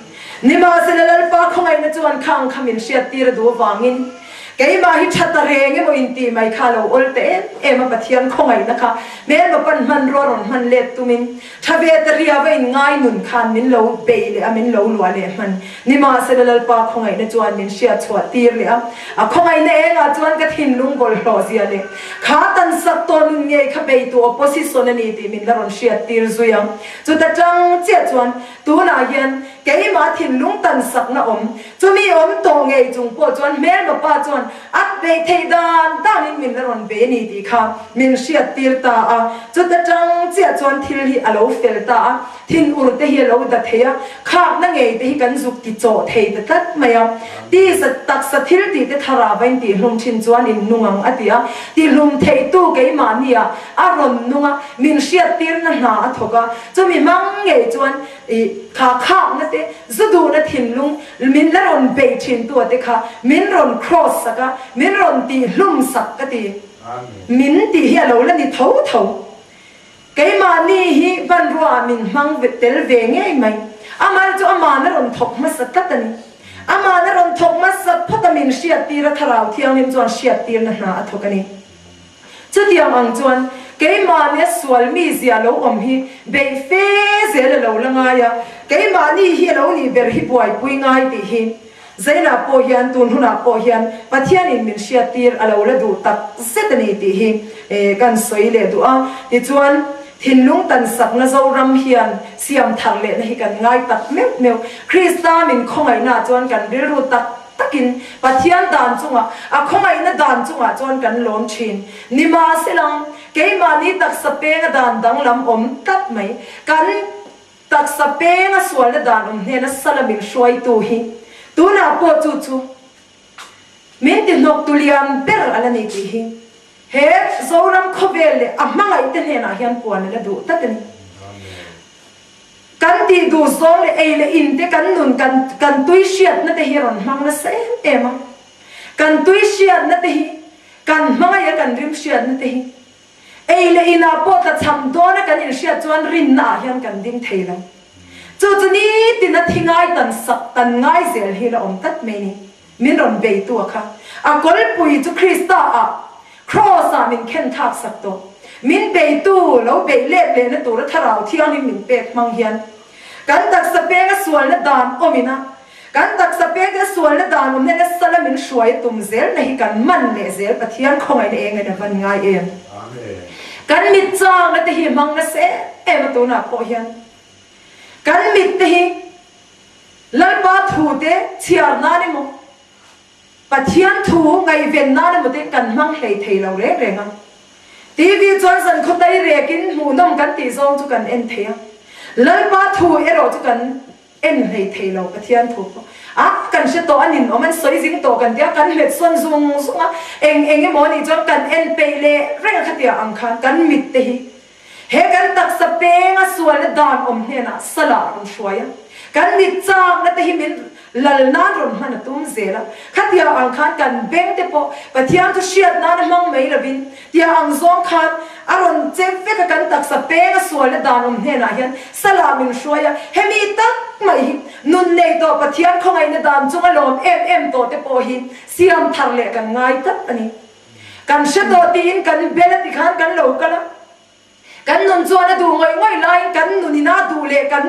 Nimahsela Lalpa khawngaihna chuan khang kha min hriattir a duh avangin keimah hi tha ta reng emaw intih mai kha a lo awl ta em em a, Pathian khawngaihna kha hmelma pan hmanrua rawn hman let tumin Tha ve ta ria va in ngai nun khan min lo bei leh a, min lo luah leh hman. Nimahsela Lalpa khawngaihna chuan min hriat chhuah tir leh a, a khawngaihna engah chuan ka thinlung bawlhhlawh zia leh kha tan sak tawh nun ngei kha beitu opposition a ni tih min la rawn hriat tir zui ang. Chuta tang chiah chuan tunah hian keimah thinlung tan sakna awm, chumi awm tawh ngei chung pawh chuan hmelma pa chuan. A beih theih dan danin min la rawn bei a ni tih kha min hriattir ta a. Chuta tang chiah chuan thil hi a lo fel ta a, thinur te hi a lo da thei a, khakna ngei te hi kan zuk ti chawh thei ta tlat mai a. Tisa taksa thil tih te thara va in tihhlum thin chuan in nung ang a ti a, tihlum theitu keimahniah a rawn nung a, min hriattirna hna a thawk a, chumi hmang ngei chuan I kha khakna te, zu duhna thinlung min la rawn bei thin tu te kha min rawn cross sak a, min rawn tih hlum sak ka ti. Min tih hi a lo la ni tho tho. Keimahni hi hmanrua ah min hmang tel ve ngei mai. Amal chu aman a rawn thawk hmasa tlat a ni. Aman a rawn thawk hmasa phawt a min hriattir a Thlarau Thianghlim chuan hriattirna hna a thawk a ni. Chutiang ang chuan keimahni a sual mizia lo awm hi beih fe zel a lo la ngai a, keimahni hi a lo nih ber hi buaipui ngai tih hi Zainah pawh hian tun hunah pawh hian Pathianin min hriattir a lo la duh tak zet a ni tih hi kan sawi leh duh a. Tichuan, thinlung tansakna Zoram hian siam thar lehna hi kan ngai tak meuh meuh. Krista min khawngaihnaah chuan kan rilru tak takin Pathian dan chungah, a khawngaihna dan chungah chuan kan lawm thin. Nimahselang, keimahni taksa penga dan danglam awm tlat mai, kan taksa penga sualna dan awm hnena sala min hruaitu hi tunah pawh chu chu min ti hnawktu lian ber a la ni tih hi he Zoram khawvel leh a hmangaihte hnenah hian puan a la duh tlat a ni. Kan tih duh zawng leh ei leh in te kan nun kan kan tui hriatna te hi a rawn hmang nasa em em a. Kan tui hriatna te hi kan hmangaih a kan rim hriatna te hi ei leh in ah pawh tlachham dawn a kan inhriat chuan rinna ah hian kan ding thei lo. Chu chu nitin a thi ngai tan sak tan ngai zel hi la awm tlat mai ni. Min rawn beitu a kha. A kawlpui chu Krista ah Kraws ah min khen thlak sak tawh. Min beitu lo beih let lehna tura Thlarau Thianghlim min pek hmang hian kan taksa penga sualna dan awmin a, kan taksa pengte a sualna dan awm hian a sala min hruai a tum zelna hi kan man leh zel Pathian khawngaihna eng in a van ngai em. Kan mit changna te hi hmang nasa em em a tunah pawh hian kan mit te hi Lalpa thu te chhiar nan emaw, Pathian thu ngaihven nan emaw te kan hmang hlei thei lo reng reng a. TV chuan zan khaw tai rekin hmuhnawm kan tih zawng chu kan en thei a. Lalpa thu erawh chu kan en hlei thei lo, Pathian thu pawh a kan hre tawh a ninawm, an sawi zing tawh kan tia, kan hmet sawn zung zung a, eng eng emaw anih chuan kan en peih leh reng a khatia ang khan kan mit te hi He kan taksa penga sualna dan awm hnenah salah rawn hruai a, kan mit chakna te hi min lal nan rawn hman a tum zel a. Khatiang ang khan kan beng te pawh Pathian chu hriat nana hmang mai lovin tiang ang zawng khan a rawn che vek a, kan taksa penga sualna dan awm hnenah hian salah min hruai a. Hemi tak mai hi nun nei tawh Pathian khawngaihna dan chunga lawm em em tawh te pawh hi siam thar leh kan ngai tlat a ni. Kan hre tawh tiin kan bel a ti khan kan lo kal a, kan nun chuan a duh ngawih ngawih laiin kan nunin a duh leh kan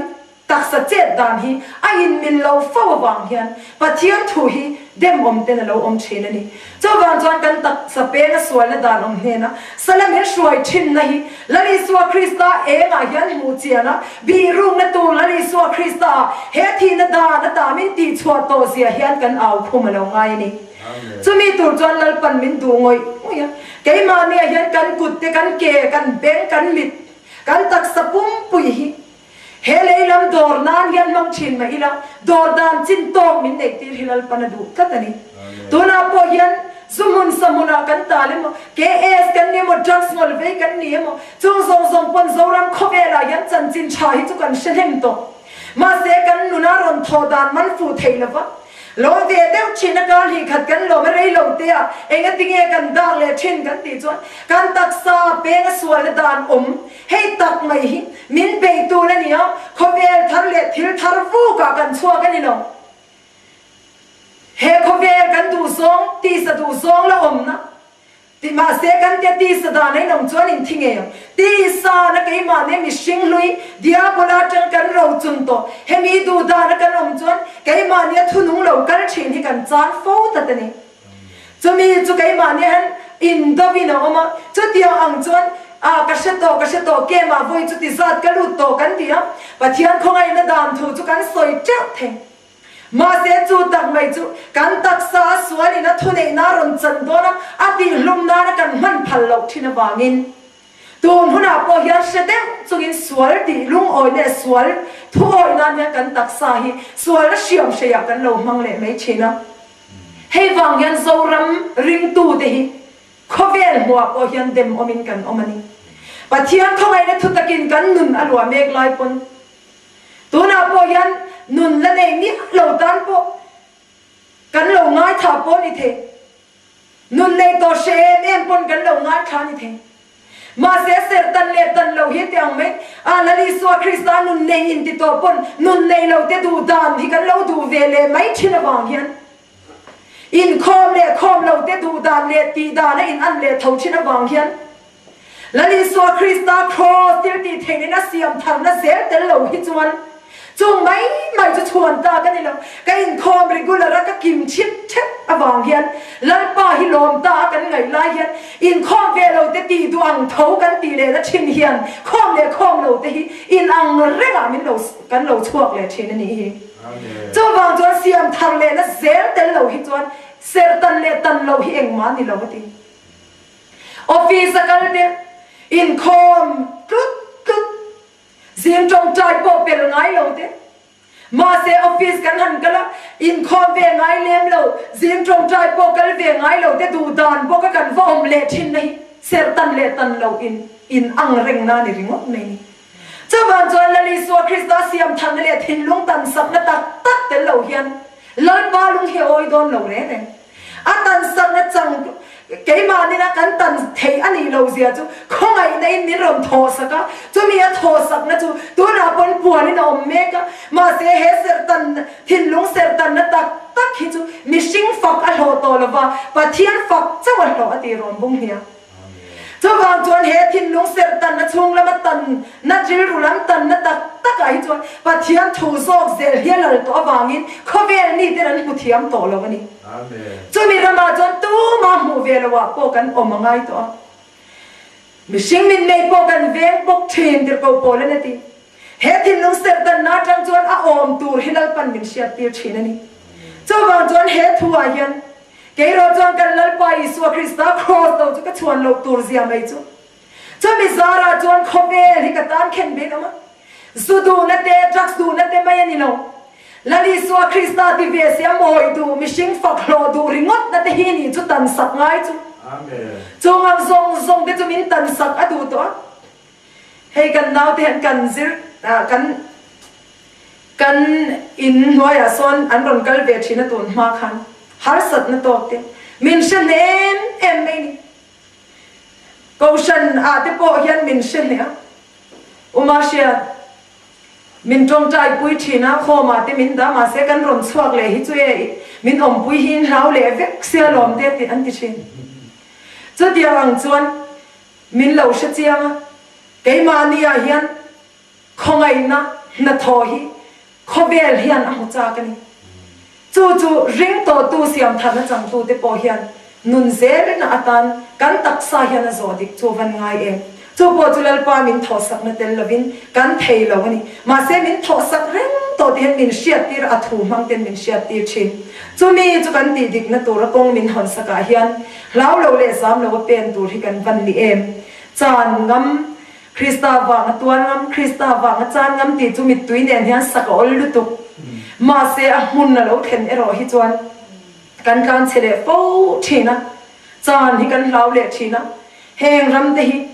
taksa chet dan hi a inmil lo fo avang hian Pathian thu hi dem awm ten a lo awm thin a ni. Chuvang chuan kan taksa peng a sualna dan awm hnena sala min hruai thinna hi Lal Isua Krista engah hian hmuh chian a, bihrukna tur Lal Isua Krista ah he thihna dan ata min tihchhuah tawh zia hian kan au khum a lo ngai a ni. Chumi tur chuan Lalpan min duh ngawih ngawih a, keimahniah hian kan kut te, kan ke, kan beng, kan mit, kan taksa pumpui hi he lei lam dawr nan hian hmang thin mah ila, dawr dan chin tawk min neih tir hi Lalpan a duh tlat a ni. Tunah pawh hian zu hmun sa hmunah kan tal emaw, KS kan ni emaw, drugs ngawl vei kan ni emaw, chung zawng zawng pawn Zoram khawvelah hian chanchin tha hi chu kan hre hnem tawh. Mahse kan nuna rawn thawh dan man fuh thei lova, Lawm ve deuh thin a kar hnih khat kan lawm a rei lo te a, engati nge kan dak leh thin kan tih chuan kan taksa peng a sualna dan awm hei tak mai hi min bei tur a ni a, khawvel thar leh thil thar vuk ah kan chhuak a ni lo. He khawvel kan duh zawng, tisa duh zawng la awmna Ti mahse kan tia tisa dan a inawm chuan in thi ngei ang. Tisa na keimah nia mihring hlui Diabola atang kan ro chun tawh. Hemi duh dan a kan awm chuan keimah nia thunung lo kal thin hi kan chan fo tlat a ni. Chumi chu keimah nia hian indo in a awm a, chutiang ang chuan ah ka hre tawh ka hre tawh kemah vawi chuti zat ka lut tawh kan ti a, Pathian khawngaihna dan thu chu kan sawi teuh thei. Mahse chu tak mai chu kan taksa a sualin a thuneihna a rawn chan dawn a, a tihhlum nana kan hman phal loh thin avangin tun hunah pawh hian hre deuh chungin sual tih lungawi leh sual thuawi nan hian kan taksa hi sualna hriam hreiah kan lo hmang leh mai thin a. Hei vang hian Zoram ringtute hi khawvel hmuah pawh hian dem awmin kan awm a ni. Pathian khawngaihna thutakin kan nun a luah mek lai pawn Tunah pawh hian nun la nei miah lo tan pawh kan lo ngaithla pawh ni thei. Nun nei tawh hre em em pawn kan lo ngaithla ni thei. Mahse ser tan leh tan lo hi tiang mai a, Lal Isua Krista nun nei inti tawh pawn nun nei lo te duh dan hi kan lo duh ve leh mai thin avang hian inkhawm leh khawm lo te duh dan leh tih dan a in an leh tho thin avang hian Lal Isua Krista Kraws thil tih theihna a siam tharna zel tel lo hi chuan chung mai mai chu chhuan ta ka ni lo. Ka inkhawm regular a ka kim chhip thep avang hian Lalpa hi lawm ta a kan ngaih lai hian inkhawm ve lo te tih duh ang tho kan tih lehna thin hian khawm leh khawm lo te hi inang rengah min lo kan lo chhuak leh thin a nih hi. Chuvang chuan siam thar lehna zel tel lo hi chuan serhtan leh tan loh hi engmah a ni lo a ti. Office a kal te, inkhawm tlut tlut, zing tawngtai pawh pel ngai lo te, mahse office kan han kal a, inkhawm ve ngai lem lo, zing tawngtai pawh kal ve ngai lo te duh dan bawk a kan va awm leh thin na hi serh tan leh tan lo in in ang reng na ni ringawt mai ni. Chuvang chuan Lal Isua Krista siam thanna leh thinlung tan sakna tak tak tel lo hian Lalpa lung hi a awi dawn lo reng reng. A tan sakna chang keimahnin a kan tan thei a nih lo zia chu khawngaihna in min rawn thawh sak a, chumi a thawh sakna chu tunah pawn puanin a awm mek a, mahse he serhtan thinlung serhtanna tak tak hi chu mihring fak a hlawh tawh lova Pathian fak chauh a hlawh a tih rawn bung hnia. Chuvang chuan he thinlung serhtanna chhung lama tanna rilru lam tanna tak takah hi chuan Pathian thu zawk zel hi a lal tawh avangin khawvel miten an hmu thiam tawh lo a ni. Chumi ramah chuan tumah hmuh ve loah pawh kan awm a ngai tawh a. Mihring mitmei pawh kan veng bawk thin tirhkoh pawl an a ti. He thinlung serhtanna atang chuan a awm tur hi Lalpan min hriattir thin a ni. Chuvang chuan he thuah hian Keirawh chuan kan Lalpa Isua Krista Kraws do chu ka chhuan loh tur zia mai chu. Chumi zarah chuan khawvel hi ka tan khen ve awm a. Zu duhna te, drugs duhna te mai a ni lo. Lal Isua Krista ti ve si a mawi duh, mihring fak hlawh duh ringawtna te hi nih chu tan sak ngai chu. Chung ang zawng zawng te chu min tan sak a duh tawh a. Hei kan naute hian kan zir kan Kan in hnuaiah sawn an rawn kal ve thin a tun hma khan harsatna tawk te min hre hneh em em mai ni. Kohhran ah te pawh hian min hre hneh a, Uma hria min tawngtai pui thin a, khawm ah te min dah mahse kan rawn chhuak leh hi chu e min awmpui hi in hlau leh vek sia lawm te tih an ti thin. Chutiang ang chuan min lo hre chiang a, keimahni ah hian Khawngaihna hnathawh hi khawvel hian a hmu chak a ni. Chu chu ring tawhtu siamtharna changtute pawh hian nun zelna atan kan taksa hian a zawh dik chu van ngai em. Chu pawh chu Lalpa min thawhsakna tel lovin kan thei lo a ni. Mahse min thawhsak reng tawh te hian min hriattir a thu hmang ten min hriattir thin. Chumi chu kan tih dikna tura kawng min hawnsakah hian hlau lo leh zam lo a pen tur hi kan van ni em. Chan ngam Krista vang a tuar ngam, Krista vang a chan ngam tih chu mittui nen hian sak a awl lutuk. Mahse a hmun a lo thlen erawh hi chuan kan tlan chhe leh fo thin a, chan hi kan hlau leh thin a. Heng ram te hi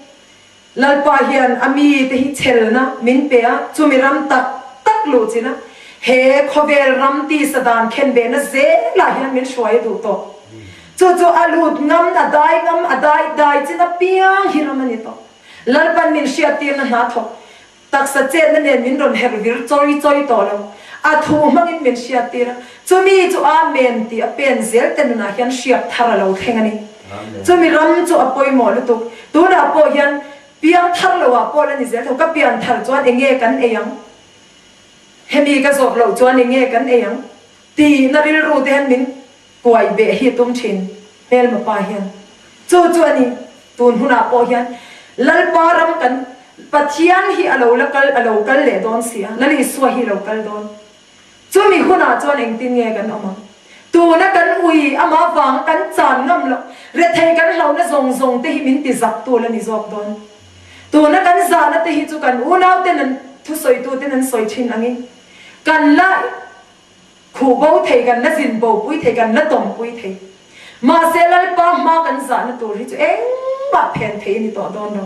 Lalpa hian a mi te hi chelna min pe a, chumi ram tak tak luh chin a, he khawvel ram tisa dan khen behna zelah hian min hruai a duh tawh. Chu chu a lut ngam, a dai ngam, a dai dai chin apiang hi ram a ni tawh. Lalpan min hriattirna hna thawk, taksa chetna nen min rawn herh vir chawi chawi tawh lo. A thu hmangin min hriattir a, chumi chu Amen tih a pen zel te nunah hian hriat thar a lo thleng a ni. Chumi ram chu a pawimawh lutuk. Tunah pawh hian piang thar loah pawh la ni zel tho, ka pian thar chuan enge kan ei ang? Hemi ka zawp loh chuan enge kan ei ang? Tihna rilru te hian min Kuai beh hi tum thin hmelma pa hian chu chu a ni. Tun hunah pawh hian Lalpa ram kan Pathian hi a lo la kal a lo kal leh dawn si a, Lal Isua hi a lo kal dawn. Chumi hunah chuan engtin nge kan awm ang? Tuna kan ui amah vanga kan chan ngam loh, rethei kan hlauhna zawng zawng te hi min ti zak tu la ni zawk dawn. Tuna kan zahna te hi chu kan unau ten an thusawitu ten an sawi thin angin kan la khuh bo thei, kan la zin bo pui thei, kan la tawm pui thei. Mahse Lalpa hma kan zahna tur hi chu engmah phen thei a ni tawh dawn lo.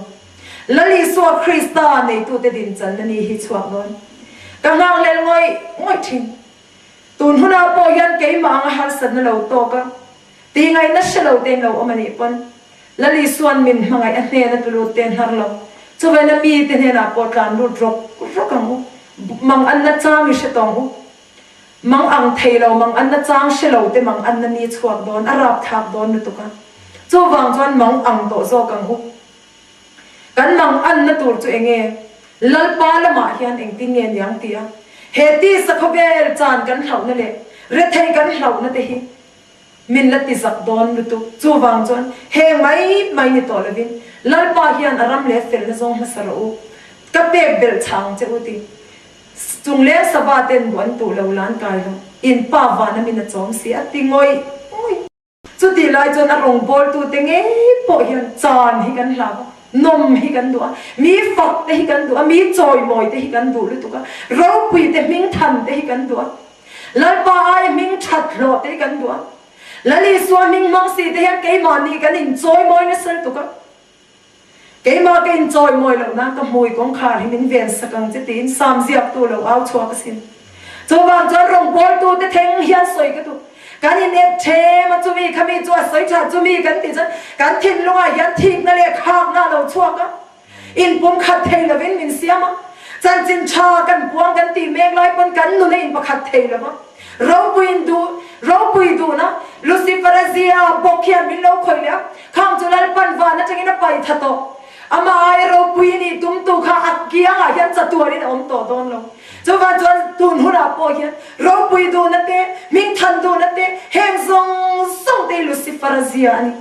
Lal Isua Krista neitute dinchanna ni hi chhuak dawn. Ka nghakhlel ngawih ngawih thin. Tun hunah pawh hian keimah anga harsatna lo tawk a, tihngaihna hre lo tein lo awm a nih pawn, Lal Isua'n min hmangaih a hnena tulut te hnar lo. Chuvena mite hnenah pawh tlan lut rawk rawk ang u. Mang anna chang i hre tawng u. Mang ang thei lo, mang anna chang hre lo te mang anna ni chhuak dawn, a rapthlak dawn lutuk a. Chuvang chuan mang ang tawh zawk ang u. Kan mang anna tur chu enge? Lalpa lamah hian engtin nge niang ti a, he tisa khawvel chan kan hlauhna leh rethei kan hlauhna te hi min la ti zak dawn lutuk. Chuvang chuan heng mai mai ni tawh lovin Lalpa hian a ram leh felna zawng hmasa rawh u, ka pek belh chha ang che u ti. Chungleng sava ten buh an tuh lo lan kai lo, in pa vana min a chawm si a ti ngawih ngawih. Chutih lai chuan a rawngbawltute ngei pawh hian chan hi kan hlau a, nawm hi kan duh a, mi fak te hi kan duh a, mi chawimawi te hi kan duh lutuk a, ropui te hming than te hi kan duh a, Lalpa aia hming that hlawh te hi kan duh a, Lal Isua hming hmang si te hian keimahni kan inchawimawi nasa lutuk a. Keimah ka inchawimawi loh nan ka hmui kawngkhar hi min ven sak ang che tiin Sam ziaktu lo au chhuak asin. Chuvang chuan rawngbawltute theng hian sawi ka duh. Kan in ep them a, chumi khami chu a sawi tha, chumi kan tih chuan kan thinlungah hian thikna leh khakna a lo chhuak a, inpumkhat thei lovin min siam a. Chanchin tha kan puang kan tih mek lai pawn kan nun a inpakhat thei lo va. Ropuiin duh, ropui duhna, Lucifer-a zia bawk hian min lo khawih leh a, khang chu Lalpan van atangin a pai tha tawh. Amah aia ropui nih tumtu kha a kiangah hian chatuanin a awm tawh dawn lo. Chuvang chuan tun hunah pawh hian ropui duhna te, hmingthan duhna te, heng zawng zawng te hi Lucifer-a zia a ni.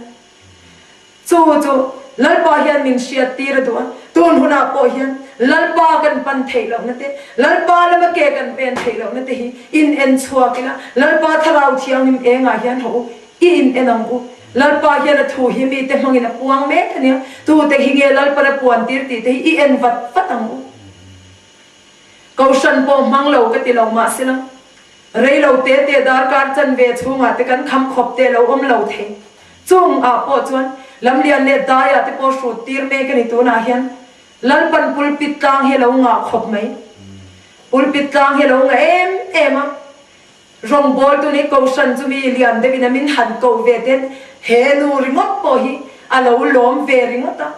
Chu chu Lalpa hian min hriat tir a duh a, tun hunah pawh hian Lalpa kan pan theih lohna te, Lalpa lama ke kan pen theih lohna te hi in en chhuak ila, Lalpa Thlarau Thianghlim engah hian hawh u, i in en ang u. Lalpa hian a thu hi mite hmangin a puang mek a nia, tute hi nge Lalpan a puan tir tih te hi i en vat vat ang u. Kohhran pawh hmang lo ka ti lo mahsela, Rei lo te te darkar chanve chhungah te kan kham khawp te lo awm lo thei. Chung ah pawh chuan Lamlian leh Daiah te pawh hrut tir mek a ni tunah hian Lalpan pulpit tlang hi a lo ngah khawp mai. Pulpit tlang hi a lo ngah em em a. Rawngbawltu nih Kohhran chu mi lian deuhin a min han koh ve ten he nu ringawt pawh hi a lo lawm ve ringawt a.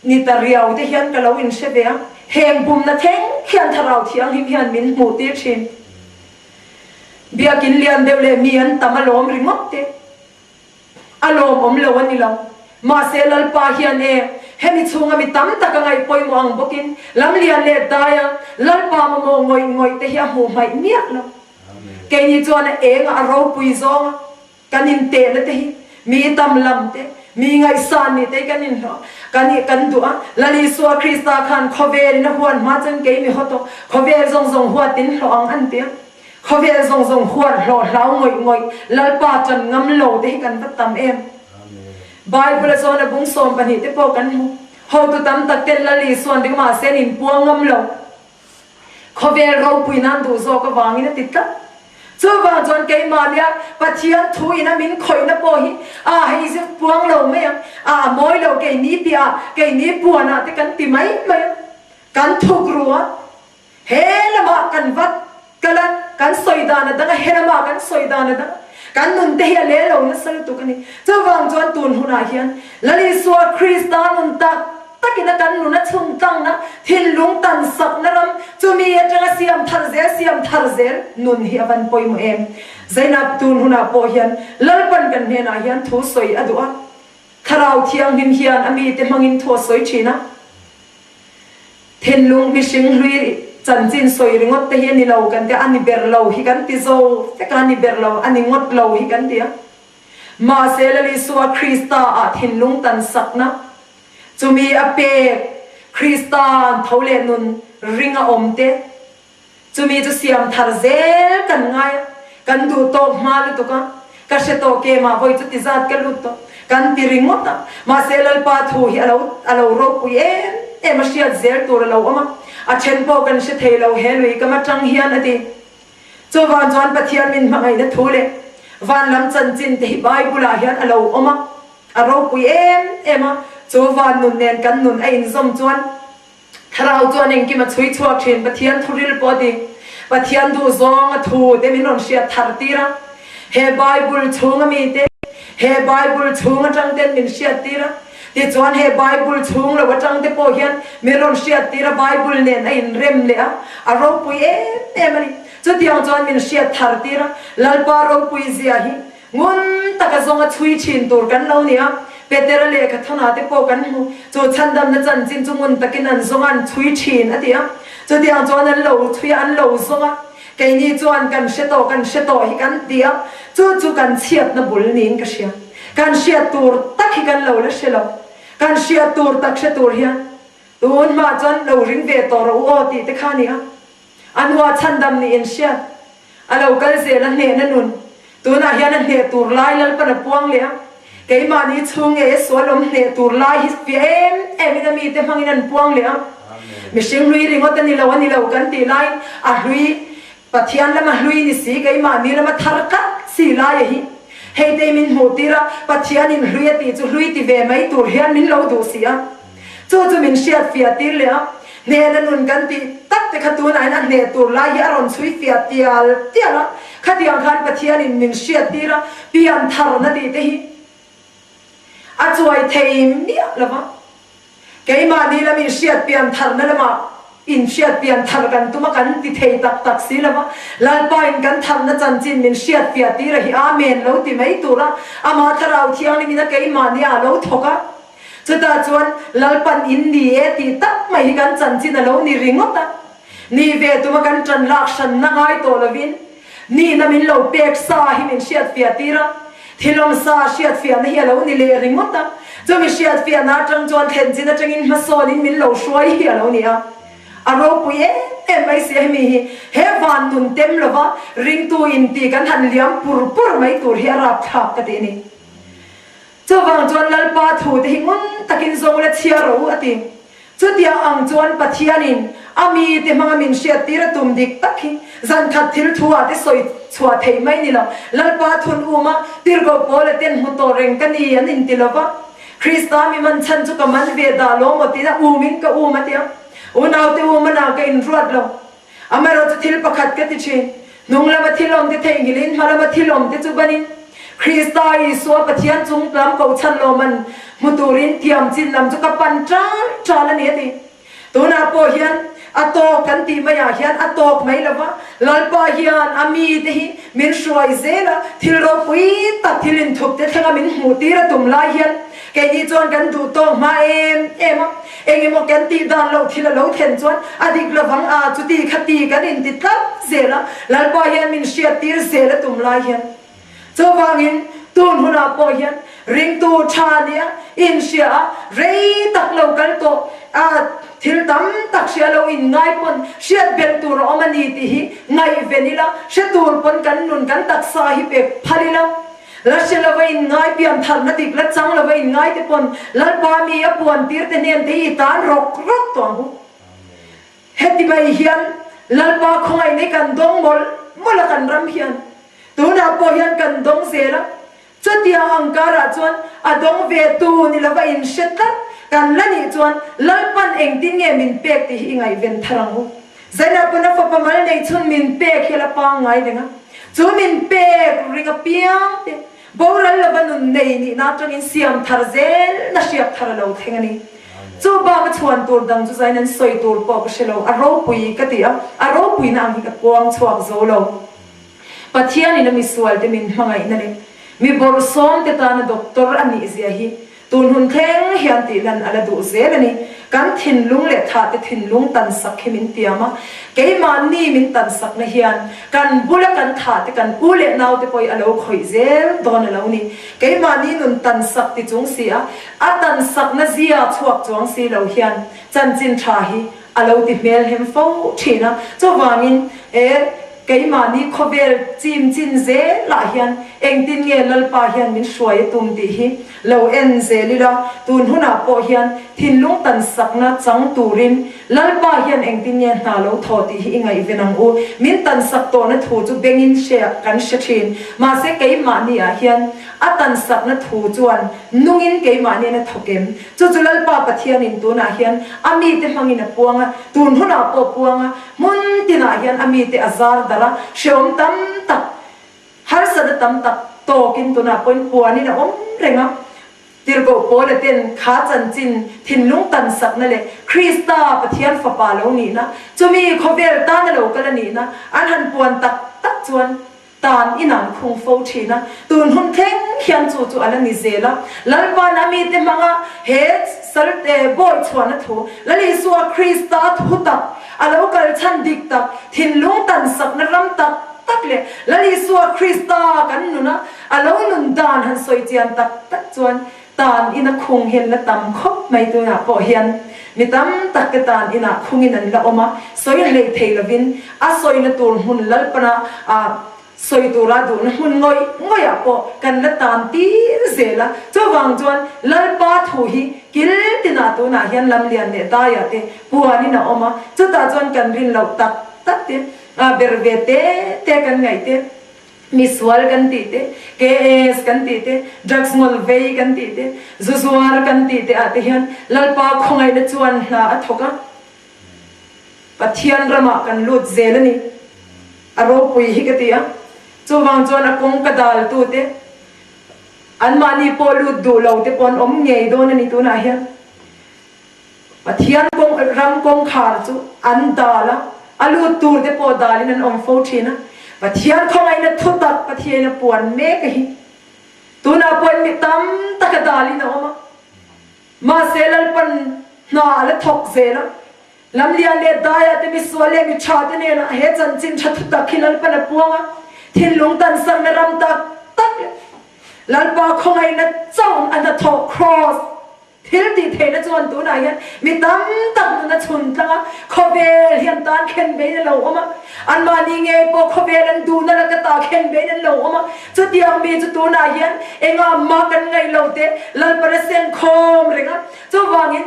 Ni ta riau te hian ka lo inhre ve a, heng bumna thleng hian Thlarau Thianghlim hian min hmuh tir thin. Biakin lian deuh leh mi an tam a lawm ringawt te a lawmawm lo a ni lo. Mahse Lalpa hian e, hemi chhunga mi tam tak a ngaih pawimawh ang bawkin lam lian leh daia Lalpa mamawh ngawih ngawih te hi a hmuh hmaih miah lo. Keini chuan a engah a ropui zawng a. Kan intehna te hi mi tam lam te, mi ngaihsan nih te hi kan inhlawh kan i kan duh a. Lal Isua Krista khan khawvel in a huan hma chuan kei mi haw tawh, khawvel zawng zawng huat in hlawh ang an ti a. Khawvel zawng zawng huat hlawh hlau ngawih ngawih Lalpa tan ngam lo te hi kan va tam em. Bible a zawn a bung 12 te pawh kan hmu. Hotu tam tak ten Lal Isuan ring mahse an inpuang ngam lo. Khawvel ropui nan duh zawk avangin a ti tlat. Chuvang chuan keimahnia Pathian thu ina min khawihna pawh hi a hei zir puang lo mai ang, a a mawi lo keini piahah, keini puanah te kan ti mai mai a, kan thuk ru a, he lamah kan vat kal a, kan sawi dan a dang a, he lamah kan sawi dan a dang a, kan nun te hi a leh lo nasa lutuk a ni. Chuvang chuan tun hunah hian Lal Isua Krista nun tak takin a kan nun a chhun tlangna, thinlung tan sakna ram, chumi atanga siam thar zel, siam thar zel nun hi a van pawimawh em? Zainab tun hunah pawh hian Lalpan kan hnenah hian thu sawi a duh a, Thlarau Thianghlim hian a mite hmangin thu a sawi thin a, thinlung mihring hlui chanchin sawi ringawt te hi a ni lo kan ti a, a ni ber lo hi kan ti zo vek a, a ni ber lo, a ni ngawt lo hi kan ti a. Mahse Lal Isua Krista ah thinlung tan sakna, Chumi a pek, Krista'n tho leh nun ring a awm te. Chumi chu siam thar zel kan ngai a, kan duh tawk hma lutuk a, ka hre tawh ke mah vawi chu ti zat ka lut tawh kan ti ringawt a, mahse Lalpa thu hi a lo a lo ropui em em a hriat zel tur a lo awm a, a then pawh kan hre thei lo he lui kam atang hian a ti. Chuvang chuan Pathian min hmangaihna thu leh van lam chanchin te hi Bible ah hian a lo awm a, a ropui em em a, chu van nun nen kan nun a inzawm chuan Thlarau chuan engkim a chhui chhuak thin, Pathian thuril pawh a ti. Pathian duhzawng a thu te min rawn hriat thar tir a, he Bible chhunga mite, he Bible chhung atang ten min hriat tir a, tichuan he Bible chhung lo atang te pawh hian min rawn hriat tir a, Bible nen a inrem leh a, a ropui em em a ni. Chutiang chuan min hriat thar tir a, Lalpa ropui zia hi Ngun taka zawnga chhui thin tur kan lo ni a, Petera lehkha thawnah te pawh kan hmu. Chu chhandamna chanchin chu ngun takin an zawnga an chhui thin a ti a. Chutiang chuan an lo chhui a, an lo zawng a. Keini chuan kan hre tawh, kan hre tawh hi kan ti a, chu chu kan chhiatna bul niin ka hria. Kan hriat tur tak hi kan lo la hre lo. Kan hriat tur tak hre tur hian tun hma chuan lo ring ve tawh rawh u aw tih te kha a ni a. A nua chhandam nih in hriat. A lo kal zel a hnehna nun. Tunah hian a hneh tur lai Lalpan a puang leh a. Keimahni chhung ngei a sual awm hneh tur lai hi fiah em em in a mite hmangin an puang leh a. Mihring hlui ringawt a ni lo a ni lo kan tih laiin a hlui Pathian lama hlui ni si keimahni lama thar tlat si lai a hi. Hei te min hmuh tir a Pathianin hlui a tih chu hlui ti ve mai tur hian min lo duh si a. Chu chu min hriat fiah tir leh a, hnehna nun kan tih tak te kha tunah hian a hneh tur lai hi a rawn chhui fiah tial tial a, khatiang khan Pathianin min hriat tir a, pian tharna tih te hi a chuai thei miah lo va. Keimahni lam inhriat pian tharna lamah inhriat pian thar kan tum a, kan ti thei tak tak si lo va, Lalpain kan tharna chanchin min hriat fiah tir a hi Amen lo ti mai tur a, Amah Thlarau Thianghlimin a keimahni ah a lo thawk a. Chutah chuan Lalpan in ni e tih tak mai hi kan chanchin a lo ni ringawt a. Ni ve tuma kan ṭan lak hranna ngai tawh lovin nihna min lo pek sa hi min hriatfiah tir a, thilawm sa hriatfiahna hi a lo ni leh ringawt a. Chumi hriatfiahna aṭang chuan thlenchin aṭangin hmasawnin min lo hruai hi a lo ni a. A ropui em em mai si a hemi hi. He van nun tem lova ringtu inti kan han liam pur pur mai tur hi a rapthlak ka ti a ni. Chuvang chuan Lalpa thute hi ngun takin zawng la chhiar rawh u, a ti. Chutiang ang chuan Pathianin a mite hmanga min hriattir a tum dik tak hi zankhat thil thu-ah te sawi chhuah theih mai ni lo. Lalpa thun uma tirhkoh Paula ten hmu tawh reng ka ni an inti lo va. Krista mi man chhan chu ka man ve dah lo maw tiin a umin ka um a ti a. Unaute um a na ka inruat lo. Amaherawhchu thil pakhat ka ti thin, hnung lama thil awm te theihnghilhin hma lama thil awm te chu banin Krista Isua Pathian chung tlam ko chhan lawm an hmu turin thiam chin lam chu ka pan tal tal a ni a ti. Tunah pawh hian a tawk kan tih maiah hian a tawk mai lova, Lalpa hian a mite hi min hruai zel a, thil ropui tak thil inthup te thlenga min hmuh tir a tum lai hian keini chuan kan duh tawk hma em em a. Eng emaw kan tih dan loh thil a lo thlen chuan a dik lovang a, chuti kha ti kan inti tlat zel a, Lalpa hian min hriattir zel a tum lai hian. Chuvangin tun hunah pawh hian ringtu tha nia inhria a, rei tak lo kal tawh a, thil tam tak hria lo inngai pawn hriat belh tur a awm a ni tih hi ngaihven ila, hre tur pawn kan nun kan taksa hi pek phal ila. La hre lova inngai pian tharna dik la chang lova inngai te pawn Lalpa mi a puan tir te hnen te hi i tan rawk rawk tawh ang u. Heti mai hian Lalpa khawngaih nei kan dawng mawlh mawlh a kan ram hian tunah pawh hian kan dawng zel a, chutia ang karah chuan a dawng ve tu ni lova in hre tlat kan la nih chuan Lalpan engtin nge min pek tih hi i ngaihven thar ang u. Zainah pawn a fapa mal nei chhun min pek hi a la pangngai reng a, chu min pek ring apiang te boral lova nun nei nihna atangin siam thar zel na hriak thar a lo thleng a ni. Chu bak a chhuan tur dang chu zain an sawi tur pawh ka hre lo, a ropui ka ti a, a ropuina ang hi ka puang chhuak zo lo. Pathianin a misualte min hmangaihna leh mi bawrhsawmte tana doctor a nih zia hi Tun hun thleng hian tih lan a la duh zel a ni. Kan thinlung leh thahte thinlung tansak hi min tiam a, keimahni min tansakna hian kan bula kan thahte kan u leh naute pawh hi a lo khawih zel dawn a lo ni. Keimahni nun tansak ti chung si a, a tansakna zia chhuak chuang si lo hian chanchin tha hi. a lo ti hmelhem fo thin a. Chuvangin e keimahni khawvel chim chin zelah hian engtin nge Lalpa hian min hruai a tum tih hi lo en zel ila, tun hunah pawh hian thinlung tan sakna chang turin Lalpa hian engtin nge hna lo thaw tih hi i ngaihven ang u. Min tan sak tawhna thu chu bengin hre kan hre thin. Mahse keimahni ah hian a tan sakna thu chuan nungin keimahnian a thawk em? Chu chu Lalpa Pathianin tunah hian a mite hmangin a puang a, tun hunah pawh puang a, hmun tinah hian a mite a zar darh a, hreawm tam tak, harsatna tam tak tawkin tunah pawhin puanin a awm reng a. Tirhkoh Paula ten kha chanchin thinlung tansakna leh Krista Pathian Fapa lo nihna, chumi khawvel tana lo kal a nihna an han puan tak tak chuan tan in an khung fo thin a, tun hun thleng hian chu chu a la ni zel a. Lalpa'n a mite hmanga he salte bawi chhuahna thu, Lal Isua Krista thu tak, a lo kal chhan dik tak, thinlung tansakna ram tak tak leh Lal Isua Krista kan nuna a lo nun dan han sawi chian tak tak chuan tan ina khung hi an la tam khawp mai tunah pawh hian mi tam tak te tan inah khungin an la awm a, sawi hlei thei lovin a sawina tur hmun Lalpana ah sawi tura duhna hmun ngawih ngawihah pawh kan la tan tir zel a, chuvang chuan Lalpa thu hi kil tinah tunah hian lamlian leh daiah te puanin a awm a, chutah chuan kan rin loh tak tak te ber ve te te kan ngaih te. Misual kan tih te, KS kan tih te, drugs ngawl vei kan tih te, zu zuar kan tih te ah te hian Lalpa khawngaihna chuan hna a thawk a, Pathian ramah kan lut zel a ni. A ropui hi ka ti a, chuvang chuan a kawng ka dal tu te, anmahni pawh lut duh lo te pawh an awm ngei dawn a ni tunah hian. Pathian kawng ram kawngkhar chu an dal a, a lut tur te pawh dalin an awm fo thin a. Pathian khawngaihna thutak Pathiain a puan mek a hi. Tunah pawhin mi tam taka dalin a awm a. Mahse Lalpan hna a la thawk zel a. Lamlian leh Daia te misual leh mi tha te nena he chanchin tha thutak hi Lalpan a puang a. Thinlung tansakna ram tak tak leh Lalpa khawngaihna chauh a hnathawh Kraws Thil tih theihna chuan tunah hian mi tam tak nun a chhun tlang a, khawvel hian tan khen bein a lo awm a, anmahni ngei pawh khawvel an duhna laka ta khen bein an lo awm a, chutiang mi chu tunah hian engah mah kan ngaih lo te Lalpan a seng khawm reng a, chuvangin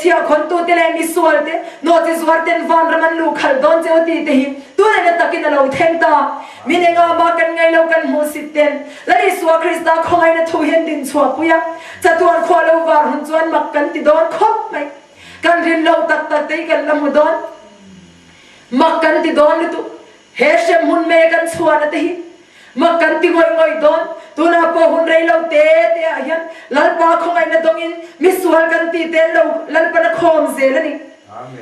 chhiah khawntute leh misual te, nawhchi zuar ten vanram an luh khalh dawn cheu tih te hi tunah na takin a lo thleng ta. Min engah mah kan ngaih lo kan hmuhsit ten Lal Isua Krista khawngaihna thu hian din chhuahpui a, chatuan khua lo var hun chuan mak kan ti dawn khawp mai. Kan rin lo tak tak te hi kan la hmu dawn. Mak kan ti dawn lutuk. He hremhmun me kan chhuahna te hi mak kan ti ngawih ngawih dawn. Tunah pawh hun rei lo te te ah hian Lalpa khawngaihna dawngin misual kan ti te an lo Lalpan a khawm zel a ni.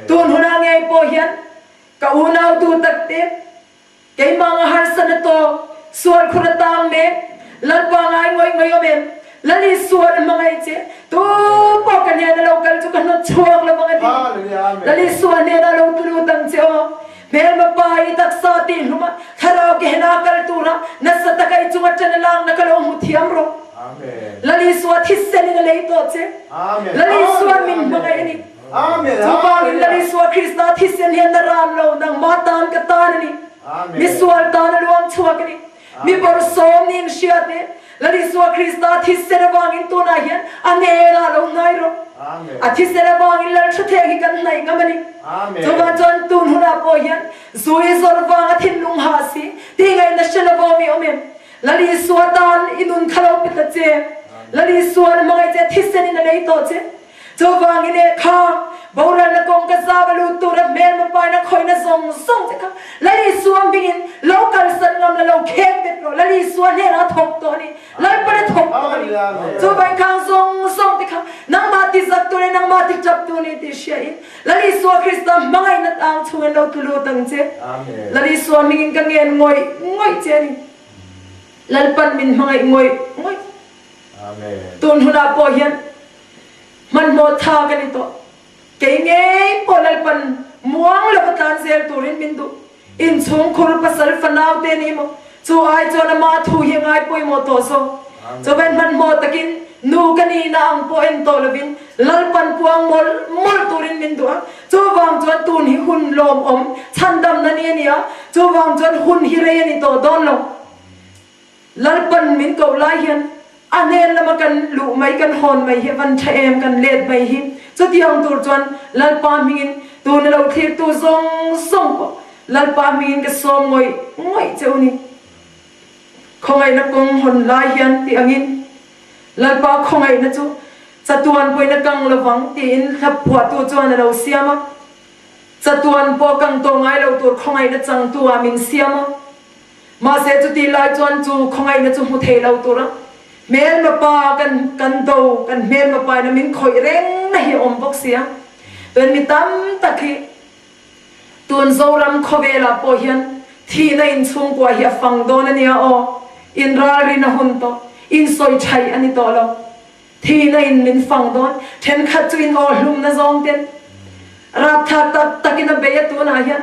Tun hunah ngei pawh hian ka unau tu tak te, Keimah nga harsatna tawk, sual khur a tang mek, Lalpa ngai ngawih ngawih awm em? Lal Isuan a hmangaih che, tu pawh ka hnena lo kal chu ka hnawt chhuak lo vang a ti. Lal Isua hnena lo tlu lut ang che aw. Hmelma pa i taksa tih hlum a, thlarau ke hena kal tura nasa taka i chunga ṭan a lakna ka lo hmu thiam rawh. Lal Isua thisen in a lei tawh che. Lal Isuan min hmangaih a ni. Chuvangin Lal Isua Krista thisen hian na ran lo, nangmah tan ka tan a ni. Misual tan a luang chhuak a ni. Mi bawrhsawm niin hriat e, Lal Isua Krista thisen avangin tunah hian a hnenah lo hnai rawh. A thisen avangin Lal Thatheng hi kan hnaih ngam a ni. Chuvang chuan tun hunah pawh hian zu i zawrh vanga thinlung hah si, tih ngaihna hre lova mi awm em? Lal Isua tan i nun kha lo pe ta che. Lal Isua na hmangaih che, thisen in a lei tawh che. Chuvangin e kha, boralna kawng ka zam a lut tura hmelma paina khawihna zawng zawng che kha Lal Isua hmingin lo kalsan ngam la lo khek bet rawh. Lal Isua hnenah a thawk tawh a ni. Lalpan a thawk tawh a ni. Chuvangin khang zawng zawng te kha nangmah ti zak tur leh nangmah ti tap tur ni tih hria in Lal Isua Krista hmangaihna tang chungin lo tlu lut ang che. Lal Isua hmingin ka ngen ngawih ngawih che a ni. Lalpan min hmangaih ngawih ngawih. Tun hunah pawh hian hmanhmawh tha ka ni tawh. Kei ngei pawh Lalpan muang lova tlan zel turin min duh. Inchhungkhur pasal fanau te ni maw? Chu ai chuan ama thu hi a ngai pawimawh tawh zawk. Chawben hmanhmawh takin nu ka nihna ang pawh en tawh lovin. Lalpan puang mawlh mawlh turin min duh a. Chuvang chuan tun hi hun lawmawm, chhandamna ni a ni a, chuvang chuan hun hi rei a ni tawh dawn lo. Lalpan min koh lai hian a hnen lama kan luh mai, kan hawn mai hi a van tha em, kan let mai hi. Chutiang tur chuan Lalpa hmingin tuna lo thlirtu zawng zawng pawh Lalpa hmingin ka sawm ngawih ngawih che u ni. Khawngaihna kawng hawn lai hian ti angin Lalpa khawngaihna chu chatuan pawhin a kang lovang tiin hlaphuahtu chuan a lo siam a. Chatuan pawh kang tawh ngai lo tur khawngaihna changtu ah min siam a. Mahse chutih lai chuan chu khawngaihna chu hmu thei lo tura hmelma pa kan kan do kan hmelma pa ina min khawih reng na hi a awm bawk si a. Chuan mi tam tak hi Tun Zoram khawvelah pawh hian thihna inchhungkua hi a fang dawn a nia aw. Inralrin a hun tawh, insawi thaih a ni tawh lo. Thihna in min fang dawn, thenkhat chu in aw hlumna zawng ten rapthlak tak takin a bei a tunah hian.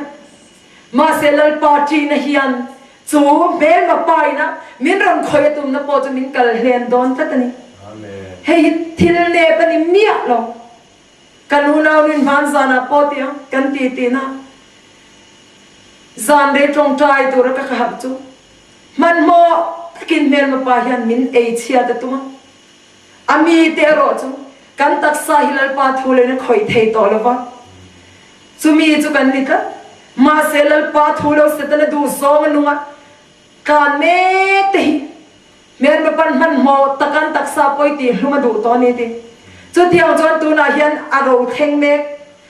Mahse Lalpa ṭihna hian chu hmelma paina min rawn khawih a tumna pawh chu min kal hlen dawn tlat a ni. Hei hi thil nep a ni miah lo. Kan unaunin hman zanah pawh tia kan ti tihna zan rei tawngtai tura ka harh chu hmanhmawh takin hmelma pa hian min ei chhiat a tum a. A mite erawh chu kan taksa hi Lalpa thu leina khawih thei tawh lova, chumi chu kan ni tlat. Mahse Lalpa thu lo Setana duh zawng a nunga tlan mek te hi Hmelma pan hmanhmawh tak an taksa pawi tih hlum a duh tawh a ni ti. Chutiang chuan tunah hian a ro thleng mek.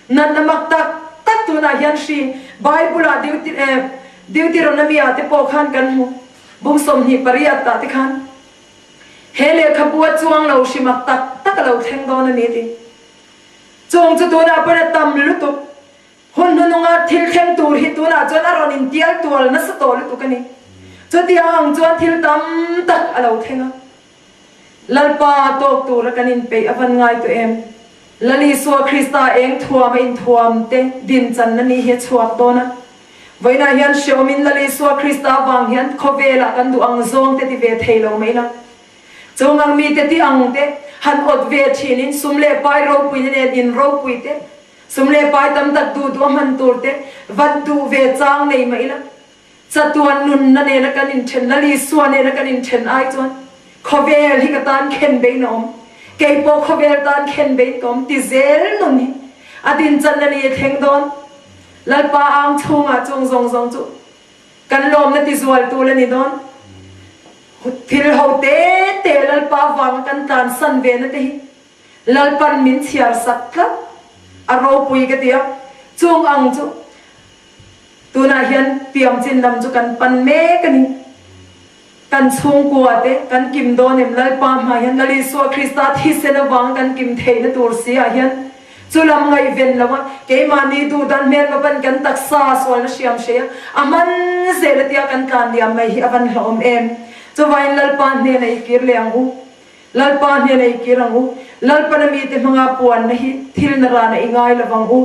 Natna mak tak tak tunah hian hri Bible-ah Deuteronomy-ah te pawh khan kan hmu. Bung 28 tah te khan he lehkhabu a chuang lo hri mak tak tak a lo thleng dawn a ni ti. Chung chu tunah pawn a tam lutuk. Hun hnununga thil thleng tur hi tunah chuan a rawn intial tual nasa tawh lutuk a ni. Chutiang ang chuan thil tam tak a lo thleng a. Lalpa tawk tura kan inpeih a van ngai tawh em? Lal Isua Krista eng thuam a inthuam te din channa ni hi a chhuak dawn a. Vawiinah hian hreawmin Lal Isua Krista avang hian khawvelah kan duh ang zawng te ti ve thei lo mai la. Chung ang mite ti ang te han awt ve thinin sum leh pai ropuina nen in ropui te Sum leh pai tam tak duh duh a hman tur te vat duh ve chang nei mah ila, chatuan nunna nena kan inthen, Lal Isua nena kan inthen ai chuan khawvel hi ka tan khen bein a awm, kei pawh khawvel tan khen bein ka awm ti zel nun hi a dinchanna ni a thleng dawn. Lalpa ang chhungah chung zawng zawng chu kan lawmna ti zual tur a ni dawn. Thil ho te te Lalpa vanga kan tlansan ve na te hi Lalpan min chhiar sak tlat a ropui ka ti a, chung ang chu tunah hian piangchin lam chu kan pan mek a ni. Kan chhungkua te kan kim dawn em Lalpa hmah hian Lal Isua Krista thisen avang kan kim theihna tur si ah hian chu lam ngaihven lo a, keimahni duhdan hmelma pan kan taksa sualna hriam hrei a, a hman zel a tia kan tlan liam mai hi a van hlauhawm em. Chuvangin Lalpa hnenah i kir leh ang u. Lalpa hnena i kir ang u. Lalpana mite hmanga puanna hi thil na rana i ngai lo vang u.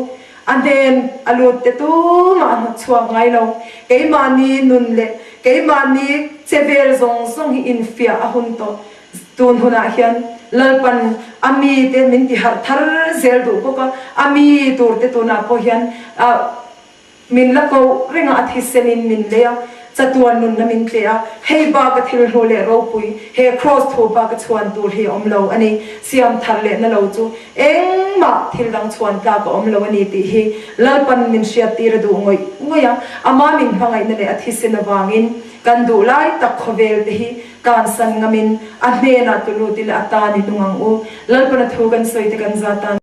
A hnen a lut te tumah a hnawt chhuak ngai lo. Keimahni nun leh keimahni che vel zawng zawng hi infiah a hun tawh. Tun hunah hian Lalpan a mite min ti harh thar zel duh bawk a, a mi turte tunah pawh hian a. Min la koh reng a, a thisenin min lei a, chatuan nunna min tleh a, hei bak a thil hnu leh ropui, he kraws thu bak a chhuan tur hi a awm lo a ni, siam thar leh na lo chu engmah thil dang chhuan tlak a awm lo a ni tih hi Lalpan min hriattir a duh ngawih ngawih a, ama min hmangaihna leh a thisen avangin kan duh lai tak khawvel te hi kansan ngamin a hnenah tulu tila a tan i nung ang u. Lalpan a thu kan sawi te kan za tan.